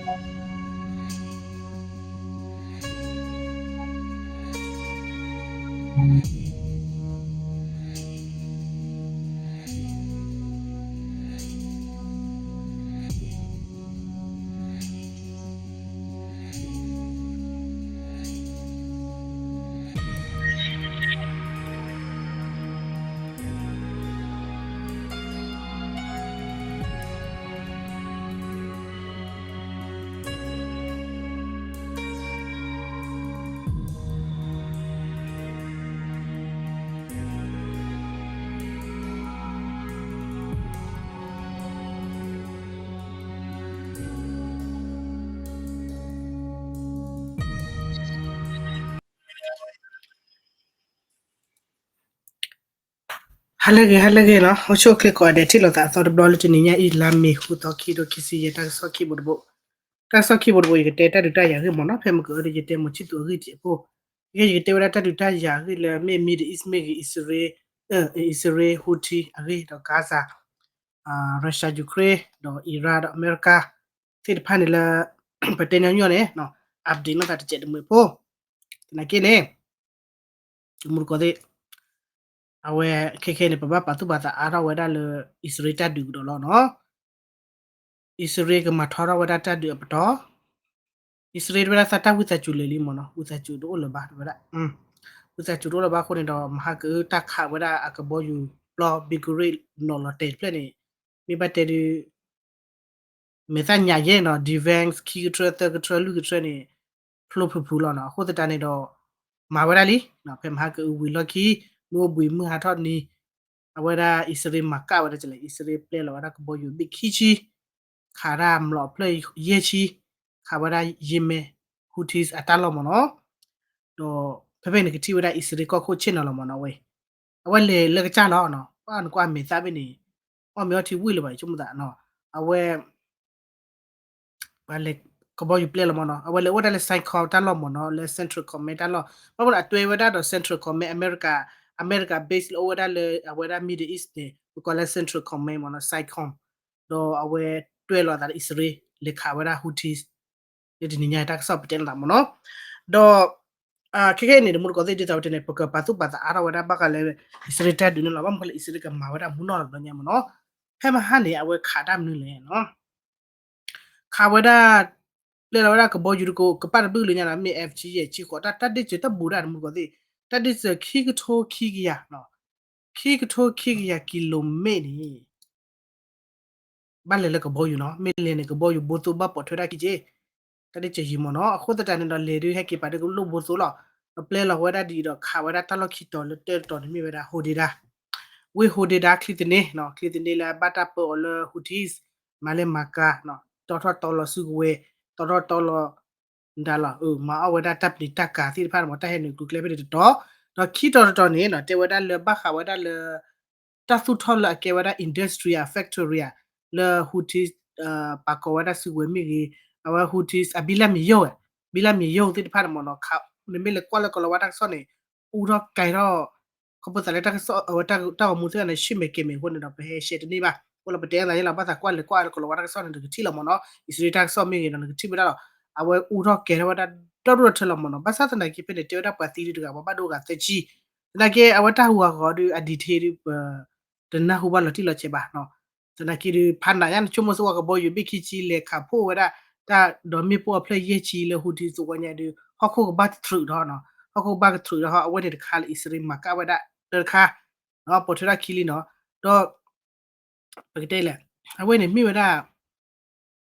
ဟါလၢအဂ့ၤ ဟါလၢအဂ့ၤနီၤ, အိၣ်ဆူၣ်အိၣ်ချ့ကိးဂၤဒဲး ထံၣ်လိာ်သးအသီတဘျီလၢတနံၤညါအံၤ လါမ့ၤ ဃုသီ ခံကထိခံဆံယဲၢ် တၢ်ကစီၣ်ခံဘိတဘိ, တၢ်ကစီၣ်ခံဘိတဘိ ယကတဲတၢ်ဒုးတၢ်ယၤအဂ့ၢ်မ့ၢ်နီၤ, ဖဲမ့ၢ်ကအၢဒီး ယတဲမိၢ်ဆံၣ်သူးအဂ့ၢ်တစဲးဖိ, ယကတဲဝဲဒၣ်တၢ်ဒုးတၢ်ယၤအဂ့ၢ်လၢမ့ၢ် Middle East မ့ၢ်ဂ့ၤ အံၣ်စရ့လး, အံၣ်စရ့လး Houthi အဂ့ၢ်ဒီး Gaza, Russia Ukraine ဒီး Iran ဒီးအမဲရကၤ သ့ၣ်တဖၣ်န့ၣ်လၢ ပတဲညီညီန့ၣ် update နီၢ်သးတစဲးတမှဲၤဖိ, သနာ်က့န့ၣ် တမူတကိးသ့ၣ်, အဝဲခဲခဲန့ၣ် ပဘၣ်ပာ်သူၣ်ပာ်သးအါထီၣ်ဝဲဒၣ်လၢ အံၣ်စရ့လးတၢ်ဒုးကဒီးလီၤနီၤ, အံၣ်စရ့လးကမၤထီထီၣ်ဝဲဒၣ်တၢ်ဒုးအပတီၢ်, အံၣ်စရ့လးဝဲဒၣ်သးတၢ်ဝံသးစူၤလၢာ်လံမ့ၢ်နီၤ, ဝံသးစူၤတအိၣ်လၢၤဘၣ်ဝဲဒၣ်, ဝံသးစူၤတအိၣ်လၢၤဘၣ်အဃိန့ၣ်ဒီး မဟါကအုတၢ်ခးဝဲဒၣ်အကဘီယူၤပျီ Be Great နီၢ်လီၤတဲာ်တဖျၢၣ်န့ၣ်, မ့ၢ်ဘၣ်တဲဒုး မဲာ်သၣ်ညါယဲနီၤ, defense ခံကထြၢ သၢကထြၢ လွံၢ်ကထြၢန့ၣ် ဖျိဖုးဖုးလီၤနီၤ, အဃိသတးန့ၣ်ဒီး မၤဝဲဒၣ်လံ, ဖဲမဟါကအုဝံၤလီၢ်ခံ မုၢ်အိၣ်ဘှံးမုၢ်ဟါထီၣ်နံၤ, အဝဲဒၣ်အံၣ်စရ့လးမၤကၣ်ဝဲဒၣ်ကလဲၣ်, အံၣ်စရ့လးပျဲလီၤဝဲဒၣ်ကဘီယူၤဘ့ၣ်ခံဆံ, ခးဒၣ်မျိာ်အဖျၢၣ်ယဲၢ်ဆံ, ခးဝဲဒၣ် Yemen Houthis အတၢ်လီၢ်မ့ၢ်နီၤ, ဒီးဖဲဖဲန့ၣ်ကထံၣ်ဝဲဒၣ်အံၣ်စရ့လးကီၢ်ခိၣ်ဆ့ၣ်နီၤလီၤမ့ၢ်နီၤဝဲ, အဝဲလဲၤလၢကစၢ်လီၤနီၤ, ပှၤနကွၢ်မဲာ်သၣ်ဘ့ၣ်န့ၣ်, အီၣ်မ့ၤအီထံဝံၣ်လၢၤဘၣ် ဆိကမိၣ်သးနီၤ, အဝဲ ပှၤလဲၤကဘီယူၤပျဲလီၤမ့ၢ်နီၤ, အဝဲလဲၤအိၣ်ဝဲဒၣ်လၢ CENTCOM တၢ်လီၢ်မ့ၢ်နီၤ, လၢ Central Command တၢ်လီၢ်, ဘၣ်မနုၤအတွဲဝဲဒၣ်ဒီး Central Command အမဲရကၤ, အမဲရကၤ base လၢအိၣ်ဝဲဒၣ်လၢအဝဲဒၣ် Middle East န့ၣ် ပကိးလၢ Central Command မ့ၢ်နီၤ CENTCOM, ဒီးအဝဲတွဲလီၤသးလၢအံၣ်စရ့လး လဲၤခးဝဲဒၣ် Houthis လၢတနံၤညါတၢ်ကစီၣ်ပတဲလီၤသးမ့ၢ်နီၤ, ဒီး ခဲခဲအံၤန့ၣ် တမူတကိးသ့ၣ်ဒ်သိးပတဲန့ၣ် ပကပာ်သူၣ်ပာ်သးအါထီၣ်ဝဲဒၣ်ဘၣ်ဃးလၢ အံၣ်စရ့လးတၢ်ဒုးန့ၣ်လီၤ, ဘၣ်မနုၤလၢအံၣ်စရ့လးကမၤဝဲဒၣ်မူနီၢ်တဘျီညါမ့ၢ်နီၤ, ဖဲမဟါန့ၣ် အဝဲခးတၢ်မနုၤလဲၣ်နီၤ, ခးဝဲဒၣ် ပျဲလီၤဝဲဒၣ်ကဘီယူၤတကိး ကပၣ်တဘျုးလၢညါနီၤ, မ့ၢ် F ဆံယဲၢ် ဆံဃိး တၢ် တၢ်ဒ့စၢၤတၢ်ဘူးဒၣ်တမူတကိးသ့ၣ်, တၢ်ဒ့စၢၤခံကထိခံကယၤ, ခံကထိခံကယၤကံလိမ့ၣ်န့ၣ် ဘၣ်လဲၤလၢကဘီယူၤနီၤ, မ့ၢ်လဲၤန့ၣ် ကဘီယူၤဘိသိဘၣ်ပိာ်ထွဲဒၣ်ခံက့ၢ်, တၢ်ဒ့စၢၤယံၤမ့ၢ်နီၤ, အဃိသတးန့ၣ်ဒီး လဲၤဒုးဟဲက့ၤပာ်ဒုးကလိၣ်ဘိသိလီၤ, ဒီးပျဲလီၤဝဲဒၣ်ဒ်အံၤဒီး ခးဝဲဒၣ်တၢ်လီၢ်ခံတီၤလၢတၢတတီၤန့ၣ်မ့ၢ်ဝဲဒၣ် Hodeidah, ဝ့ၢ် Hodeidah ချံသန့, ချံသန့လၢအဘၣ်တၢ်ပၢအီၤလၢ Houthis, မၤလဲၢ်မၤကၤ, တီထီၣ်တီလီၤစုကဝဲၤ, တီထီၣ်တီလီၤ ဒၣ်လီၤ, မၤအီၣ်ဝဲဒၣ်တၢ်ပျံၤတၢ်ကၤသ့ၣ်တဖၣ်န့ၣ်မ့ၢ် တၢ်ဟဲနုာ်ကျိၤကျဲဖဲန့ၣ်တတီၤ, ဒီးခံတီၤတတီၤန့ၣ်နီၤ တဲဝဲဒၣ်လၢဘၣ်ဃးဝဲဒၣ်လၢ တၢ်သူၣ်ထီၣ်လၢအကဲဝဲဒၣ် industry အ factory ဧါ, လၢ Houthis ပာ်ကီၤဝဲဒၣ်စုကဝဲၤမ့ၢ်ဂ့ၤ, အဝဲ Houthis အဘိလပ်မြေရုံး, ဘိလပ်မြေရုံးသ့ၣ်တဖၣ်န့ၣ်မ့ၢ်နီၤ, နမ့ၢ်လဲၤကွၢ်လၢကီၤလၤဝါတၢ်ကစီၣ်န့ၣ် အူထီၣ်ကဲထီၣ်, ခီဖျိသးလၢတၢ်ကစီၣ် အဝဲတၢ်ဂီၤမူသ့ၣ်တဖၣ်န့ၣ် ဆ့ၣ်မဲာ်ကဲၤမဲာ်အဃိန့ၣ်ဒီး ပဟဲရှဲတန့ၢ်ဘၣ်, အဃိလၢပတဲအသးယဲလီၤ, ဘၣ်သးကွၢ်လဲၤကွၢ်လၢကီၤလၤဝါတၢ်ကစီၣ်န့ၣ် နကထံၣ်လီၤမ့ၢ်နီၤ, အံၣ်စရ့လးတၢ်ကစီၣ်မ့ၢ်ဂ့ၤဒီး နကထံၣ်ဝဲဒၣ်လီၤ, အဝဲအူထီၣ်ကဲထီၣ်ဝဲဒၣ်ဒီဒူၣ်ဒီထၢလီၤမ့ၢ်နီၤ, ဘၣ်ဆၣ်သနာ်က့ဖဲန့ၣ် တဲဝဲဒၣ်ပှၤသံဒုးတဂၤ ပှၤဘၣ်ဒိဂၤသၢဆံ, သနာ်က့အဝဲတၢ်ဟူးဂဲၤဃီၤဒုး အ detail ဒုး ပ တနၢ်ဟူဘၣ်လီၤတံၢ်လီၤဆဲးဘၣ်နီၤ, သနာ်က့ဒုး ဖးနးညါ နဆိကမိၣ်စ့ၢ်ကီးကဘီယူၤဘ့ၣ်ခံဆံလဲၤခးဖှိၣ်ဝဲဒၣ် တၢ်ဒီးမ့ၣ်ပိၢ်အဖျၢၣ်ယဲၢ်ဆံလၢ Houthi သဝီညါဒုး ဟီၣ်ခိၣ်ကဘၣ်တထြူးထီၣ်နီၤ, ဟီၣ်ခိၣ်ကဘၣ်ကထြူးထီၣ် အဝဲန့ၣ်တခါလၢအံၣ်စရ့လးမၤကၣ်ဝဲဒၣ်တၢ်တခါ, ပိာ်ထွဲထီၣ်ခံလံနီၤ, ဒီး ပကတဲလဲၣ်, အဝဲန့ၣ်မ့ၢ်ဝဲဒၣ်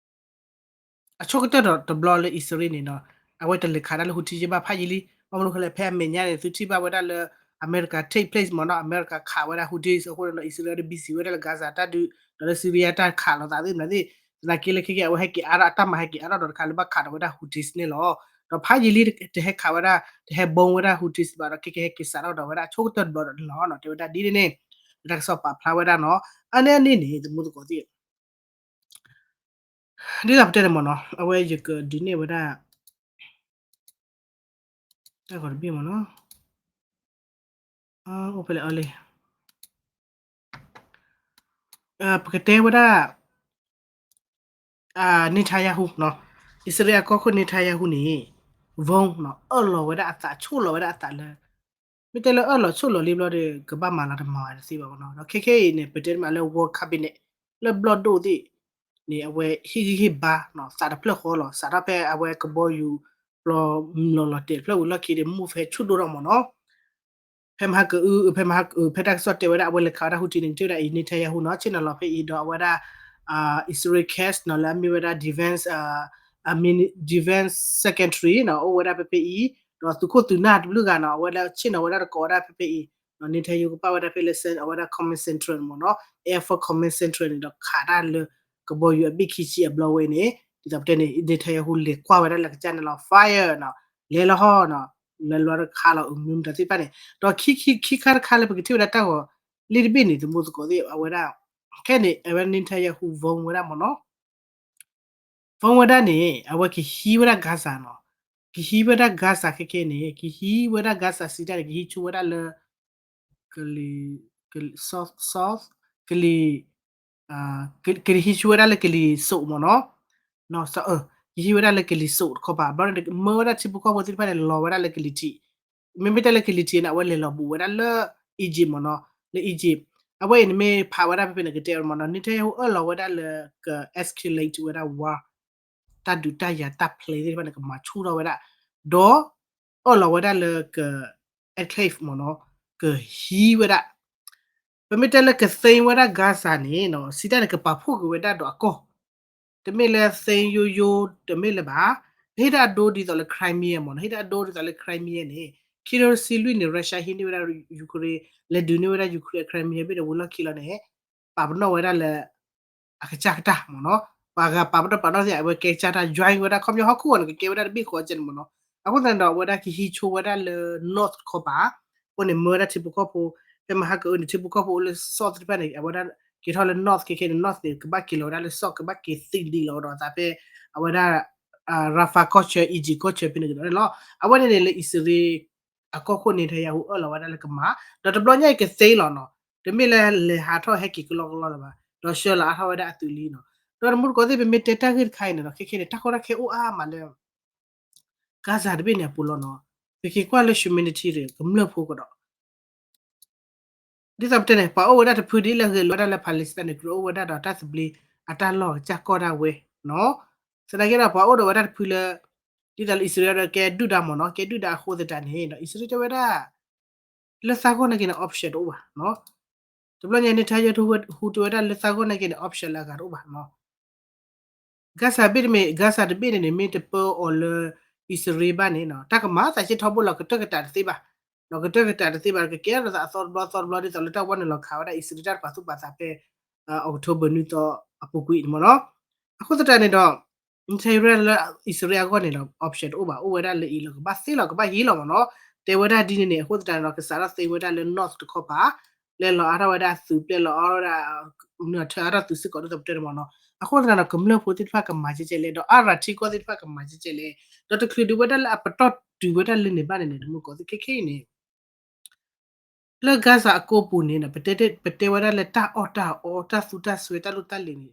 အဆိကတၢၢ်တဘျီလၢအံၣ်စရ့လးန့ၣ်နီၤ, အဝဲတလဲၤခးဒၣ်လၢ Houthi ယဲၢ်ဘၣ်ဖးယံာ်လံ, ဘၣ်မနုၤဃိလဲၣ် ဖဲအမဲာ်ညါန့ၣ် သုထံၣ်ဘၣ်ဝဲဒၣ်လၢ အမဲရကၤ take place မ့ၢ်နီၤ, အမဲရကၤခးဝဲဒၣ် Houthi အဃိန့ၣ်ဒီး အံၣ်စရ့လးဒီး busy ဝဲဒၣ်လၢ Gaza တၢ်ဒုး ဒီးလၢ Syria တၢ်ခးလိာ်သးသ့ၣ်မနုၤသ့ၣ်, သနာ်က့လၢခဲကဲ အဝဲဟဲက့ၤအါထီၣ် အတၢ်မၤဟဲက့ၤအါထီၣ်ဒီးတခါလၢဘၣ်ခးဒီးဝဲဒၣ် Houthi န့ၣ်လီၤ, ဒီးဖးယံာ်လံ တဟဲခးဝဲဒၣ် တဟဲ bomb ဝဲဒၣ် Houthi ဘၣ်ဒီး ခဲကဲဟဲက့ၤစးထီၣ်ဒီးဝဲဒၣ်အဆိကတၢၢ်တဘျီဒီးန့ၣ်လီၤ, တဲဝဲဒၣ်ဒ်န့ၣ်န့ၣ် တၢ်ကစီၣ်ပာ်ဖျါဝဲဒၣ်နီၤ, အန့ၣ်အန့ၣ်န့ၣ် တမူသကိးသ့ၣ် ဒ်သိးပတဲန့ၣ်မ့ၢ်နီၤ, အဝဲယကဒုးနဲၣ်ဝဲဒၣ် တၢ်ဂီၤတဘ့ၣ်မ့ၢ်နီၤ, အိၣ်ဖဲလဲၣ်အီၤလံ, ပကတဲဝဲဒၣ် Netanyahu နီၤ, အံၣ်စရ့လးအကီၢ်ခိၣ် Netanyahu န့ၣ် vote နီၤ အၢၣ်လီၤဝဲဒၣ်အသး ဆိၣ်လီၤဝဲဒၣ်အသးလၢ မ့ၢ်တဲလၢအၢၣ်လီၤဆိၣ်လီၤလံဘျီဒီး ကဘၣ်မၤလီၤတမၤဝဲတသ့ဘၣ်နီၤ. ဒီးခဲခဲအံၤန့ၣ် ပတဲမးလၢ World Cabinet လၢဘျီၣ်ဒိၣ်သ့ၣ်န့ၣ် အဝဲဟ့ၣ်ဂံၢ်ဟ့ၣ်ဘါနီၤ သးတဖျၢၣ်ဃီလီၤ စးထီၣ်ဖဲအဝဲကဘီယူၤ ပျီမလီၤလီၤတဲာ်တဖျၢၣ်ဝံၤလီၢ်ခံဒီး move ဖဲဆူၣ်ဒိၣ်ထီၣ်မးနီၤ ဖဲမဟါကအု ဖဲမဟါကအု ဖဲတၢ်ကစီၣ်တဲဝဲဒၣ် အဝဲလဲၤခးဝဲဒၣ်ဟူထံန့ၣ် ကတ့ၢ်ဝဲဒၣ်အံၤ Netanyahu နီၤ ဆ့ၣ်နီၤလီၤဖဲအံၤဒီးအဝဲဒၣ် အံၣ်စရ့လး Katz နီၤ လၢအမ့ၢ်ဝဲဒၣ် defense defense secretary နီၤ အိၣ်ဝဲဒၣ်ဖဲဖဲအံၤ ဒီးသုးခိၣ်သုးနၢ်တဘျုးဂၤနီၤ အဝဲဒၣ်ဆ့ၣ်နီၤဝဲဒၣ်တကိးဝဲဒၣ်ဖဲဖဲအံၤ Netanyahu ကပာ်ဝဲဒၣ်ဖဲလၢ အဝဲဒၣ် command center မးနီၤ Air Force command center န့ၣ်ဒီးခးတၢ်လၢ ကဘီယူၤအဘ့ၣ်ခံဆံအဘျီဝဲန့ၣ် ဒ်သိးပတဲန့ၣ် Netanyahu လဲၤကွၢ်ဝဲဒၣ်လၢကစၢ်န့ၣ်လီၤ fire နီၤ လဲၤလီၤဟီနီၤ လဲၤလီၤတခါလီၤ အမနုၤမတၤသ့ၣ်တဖၣ်န့ၣ် ဒီးခံခါတခါလၢပကထံၣ်ဝဲဒၣ်တၢ်ဂီၤလံတဘ့ၣ်န့ၣ် သမူသကိးသ့ၣ် အဝဲဒၣ် ခဲန့ၣ် အဝဲ Netanyahu vote ဝဲဒၣ်မးနီၤ vote ဝဲဒၣ်န့ၣ် အဝဲကဟံးဝဲဒၣ် Gaza နီၤ ကဟံးဝဲဒၣ် Gaza ခဲခဲန့ၣ် ကဟံးဝဲဒၣ် Gaza စံးတၢ်န့ၣ် ကဟံးဆိဝဲဒၣ်လၢ ကလံၤ ကလံၤ south south ကလံၤ ကဟံးဆိဝဲဒၣ်လၢကလံၤစိးမးနီၤ ကဟံးဝဲဒၣ်လၢကလံၤစိးတခီပၤ ဘျီန့ၣ် မၢဝဲဒၣ်ထံဖိကီၢ်ဖိသ့ၣ်တဖၣ်န့ၣ် လီၤဝဲဒၣ်လၢကလံၤထံး မ့မ့ၢ်တဲလၢကလံၤထံးန့ၣ် အဝဲလဲၤလီၤဘူးဝဲဒၣ်လၢ Egypt မးနီၤ လၢ Egypt အဝဲအံၤန့ၣ်မ့ၢ်ဖးဝဲဒၣ်ဖဲဖဲန့ၣ် ကတဲဝဲမးနီၤ Netanyahu အၢၣ်လီၤဝဲဒၣ်လၢက escalate ဝဲဒၣ် war တၢ်ဒုးတၢ်ယၤတၢ်ဖျဲးသ့ၣ်တဖၣ်န့ၣ် ကမၤဆူၣ်ထီၣ်ဝဲဒၣ် ဒီး အၢၣ်လီၤဝဲဒၣ်လၢက enclave မးနီၤ ကဟံးဝဲဒၣ် ပမ့ၢ်တဲလၢကသ့ဝဲဒၣ် Gaza န့ၣ်နီၤ စံးတၢ်န့ၣ် ကပာ်ဖှိၣ်က့ၤဝဲဒၣ်ဒီးအကီၢ် တမ့ၢ်လၢသ့ယိယိတမ့ၢ်လၢၤဘၣ် ပဟ့ၣ်ဒၣ်အဒိဒ်သိးလၢ Crimea မးနီၤ ဟ့ၣ်ဒၣ်အဒိဒ်သိးလၢ Crimea န့ၣ် ခံကထိတဆံလွံၢ်န့ၣ် Russia ဟံးန့ၢ်ဝဲဒၣ် Ukraine လဲၤဒုးန့ၢ်ဝဲဒၣ် Ukraine Crimea ဘ့ၣ်ဒီးဝံၤလီၢ်ခံလီၤန့ၣ် ပာ်ပနီၣ်ဝဲဒၣ်လၢ အကစၢ်ကတၢၢ်မးနီၤ ပှၤဂၤပာ်ပနီၣ်ပာ်နီၣ်သ့ၣ် အဝဲကဲကစၢ်တၢ် join ဝဲဒၣ်ခီပညီဟီၣ်ခိၣ်အီၤန့ၣ် ကကဲဝဲဒၣ်တဘ့ၣ်ဃီကဲန့ၣ်မးနီၤ အဃိသတးန့ၣ်ဒီး အဝဲဒၣ်ကဟံးဆိဝဲဒၣ်လၢ north တခီပၤ အဃိန့ၣ် မၢဝဲဒၣ်ထံဖိကီၢ်ဖိ ဖဲမဟါကအုန့ၣ် ထံဖိကီၢ်ဖိအိၣ်လၢ south သ့ၣ်တဖၣ်န့ၣ် အဝဲဒၣ် က့ၤထီၣ်လၢ north ခဲခဲန့ၣ် north န့ၣ် ကဘၣ်က့ၤလီၤဝဲဒၣ်လၢ south ကဘၣ်က့ၤသံလံလီၤဒီးသးဖဲ အဝဲဒၣ် Rafah ကီၢ်ဆၢ Egypt ကီၢ်ဆၢဖဲန့ၣ်ကဒီးန့ၣ်လီၤ အဝဲန့ၣ်န့ၣ်လၢအံၣ်စရ့လး အကီၢ်ခိၣ် Netanyahu အၢၣ်လီၤဝဲဒၣ်လၢကမၤ ဒီးတဘျီညါအံၤကသ့လီၤနီၤ တမ့ၢ်လၢလဲၤဟးထီၣ်ဟဲက့ၤကလီကလီလၢၤဘၣ် ဒီးဆှၢလီၤအါထီၣ်ဝဲဒၣ်အသုးလံနီၤ ဒီးတမူတကိးသ့ၣ် ပမ့ၢ်တဲတၢ်ဂ့ၢ်တခါအံၤန့ၣ်ဒီး ခဲခဲန့ၣ် တၢ်ကီတၢ်ခဲအိၣ်အါမးလၢ Gaza တဘ့ၣ်န့ၣ်အပူၤလီၤနီၤ ပက့ၤကွၢ်လၢ humanity ဒီး ကမျၢၢ်ဖိကဒီး ဒ်သိးပတဲန့ၣ် ပှၤအိၣ်ဝဲဒၣ်တဖုဒ်လၢဂဲၤလိာ်ဝဲဒၣ်လၢ Palestine န့ၣ် ကြၢးအိၣ်ဝဲဒၣ်ဒီးတၢ်သဘျ့အတၢ်လီၢ်ကစၢ်ကီၢ်ဒၣ်ဝဲနီၤ သနာ်က့ဒီးပှၤအိၣ်ဒီးဝဲဒၣ်တဖုလၢ ဒ်သိးလၢအံၣ်စရ့လးဒီးကဲဒုၣ်ဒါမးနီၤ ကဲဒုၣ်ဒါအဃိသတးန့ၣ်ဒီး အံၣ်စရ့လးတဲဝဲဒၣ် လၢသးဂီၢ်နာ်က့န့ၣ် option တအိၣ်ဘၣ်နီၤ တဘျီညါ Netanyahu တဲဝဲဒၣ်လၢသးဂီၢ်နာ်က့န့ၣ် option လၢအဂၤတအိၣ်ဘၣ်နီၤ Gaza ဘ့ၣ်တမ့ၢ် Gaza တဘ့ၣ်န့ၣ်န့ၣ် မ့ၢ်တပၢအီၤလၢအံၣ်စရ့လးဘၣ်န့ၣ်နီၤ တၢ်ကမၤသးဆ့ထီဘိလီၤ ကတၢၢ်ကတၢၢ်တသ့ဘၣ် ဒီးကတၢၢ်ကတၢၢ်တသ့ဘၣ် ကကဲထီၣ်သးအသီတဘျီသီတဘျီ ဒ်သိးလၢတၢ်ဝဲနုာ်လီၤခးဝဲဒၣ်အံၣ်စရ့လးတၢ်တပာ်သူၣ်ပာ်သးဖဲ October နွံသီအပူၤကွံာ်န့ၣ်မးနီၤ အဃိသတးန့ၣ်ဒီး Netanyahu လၢအံၣ်စရ့လးအဂီၢ်န့ၣ်ဒီး option တအိၣ်ဘၣ် အိၣ်ဝဲဒၣ်လၢအံၤလီၤ ကဘၣ်သ့လီၤ ကဘၣ်ဟံးလီၤမးနီၤ တဲဝဲဒၣ်ဒ်န့ၣ်န့ၣ် အဃိသတးန့ၣ်ဒီး ကစးထီၣ်သ့ဝဲဒၣ်လၢ north တခီပၤ ပျဲလီၤအါထီၣ်ဝဲဒၣ်အသုး ပျဲလီၤအါထီၣ်ဝဲဒၣ် နထၢအါထီၣ်သုးစ့ၢ်ကီး ဒ်သိးပတဲန့ၣ်မးနီၤ အဃိသတးဒီး ကမျၢၢ်ဖိသ့ၣ်တဖၣ်ကမၤကဲကဲလဲၣ် ဒီးအါရၤထံကီၢ်သ့ၣ်တဖၣ်ကမၤကဲကဲလဲၣ် ဒီးတချုးဒုးဝဲဒၣ်လၢအပတီၢ်တုၤဝဲဒၣ်လၢန့ၣ်ဘၣ်န့ၣ်န့ၣ် တမူတကိးသ့ၣ် ခဲခဲအံၤန့ၣ် လၢ Gaza အကိးပူၤန့ၣ် ပတဲဝဲဒၣ်လၢတၢ်အီၣ်တၢ်အီ တၢ်သူတၢ်စွဲ တၢ်လိၣ်တၢ်လဲၤန့ၣ်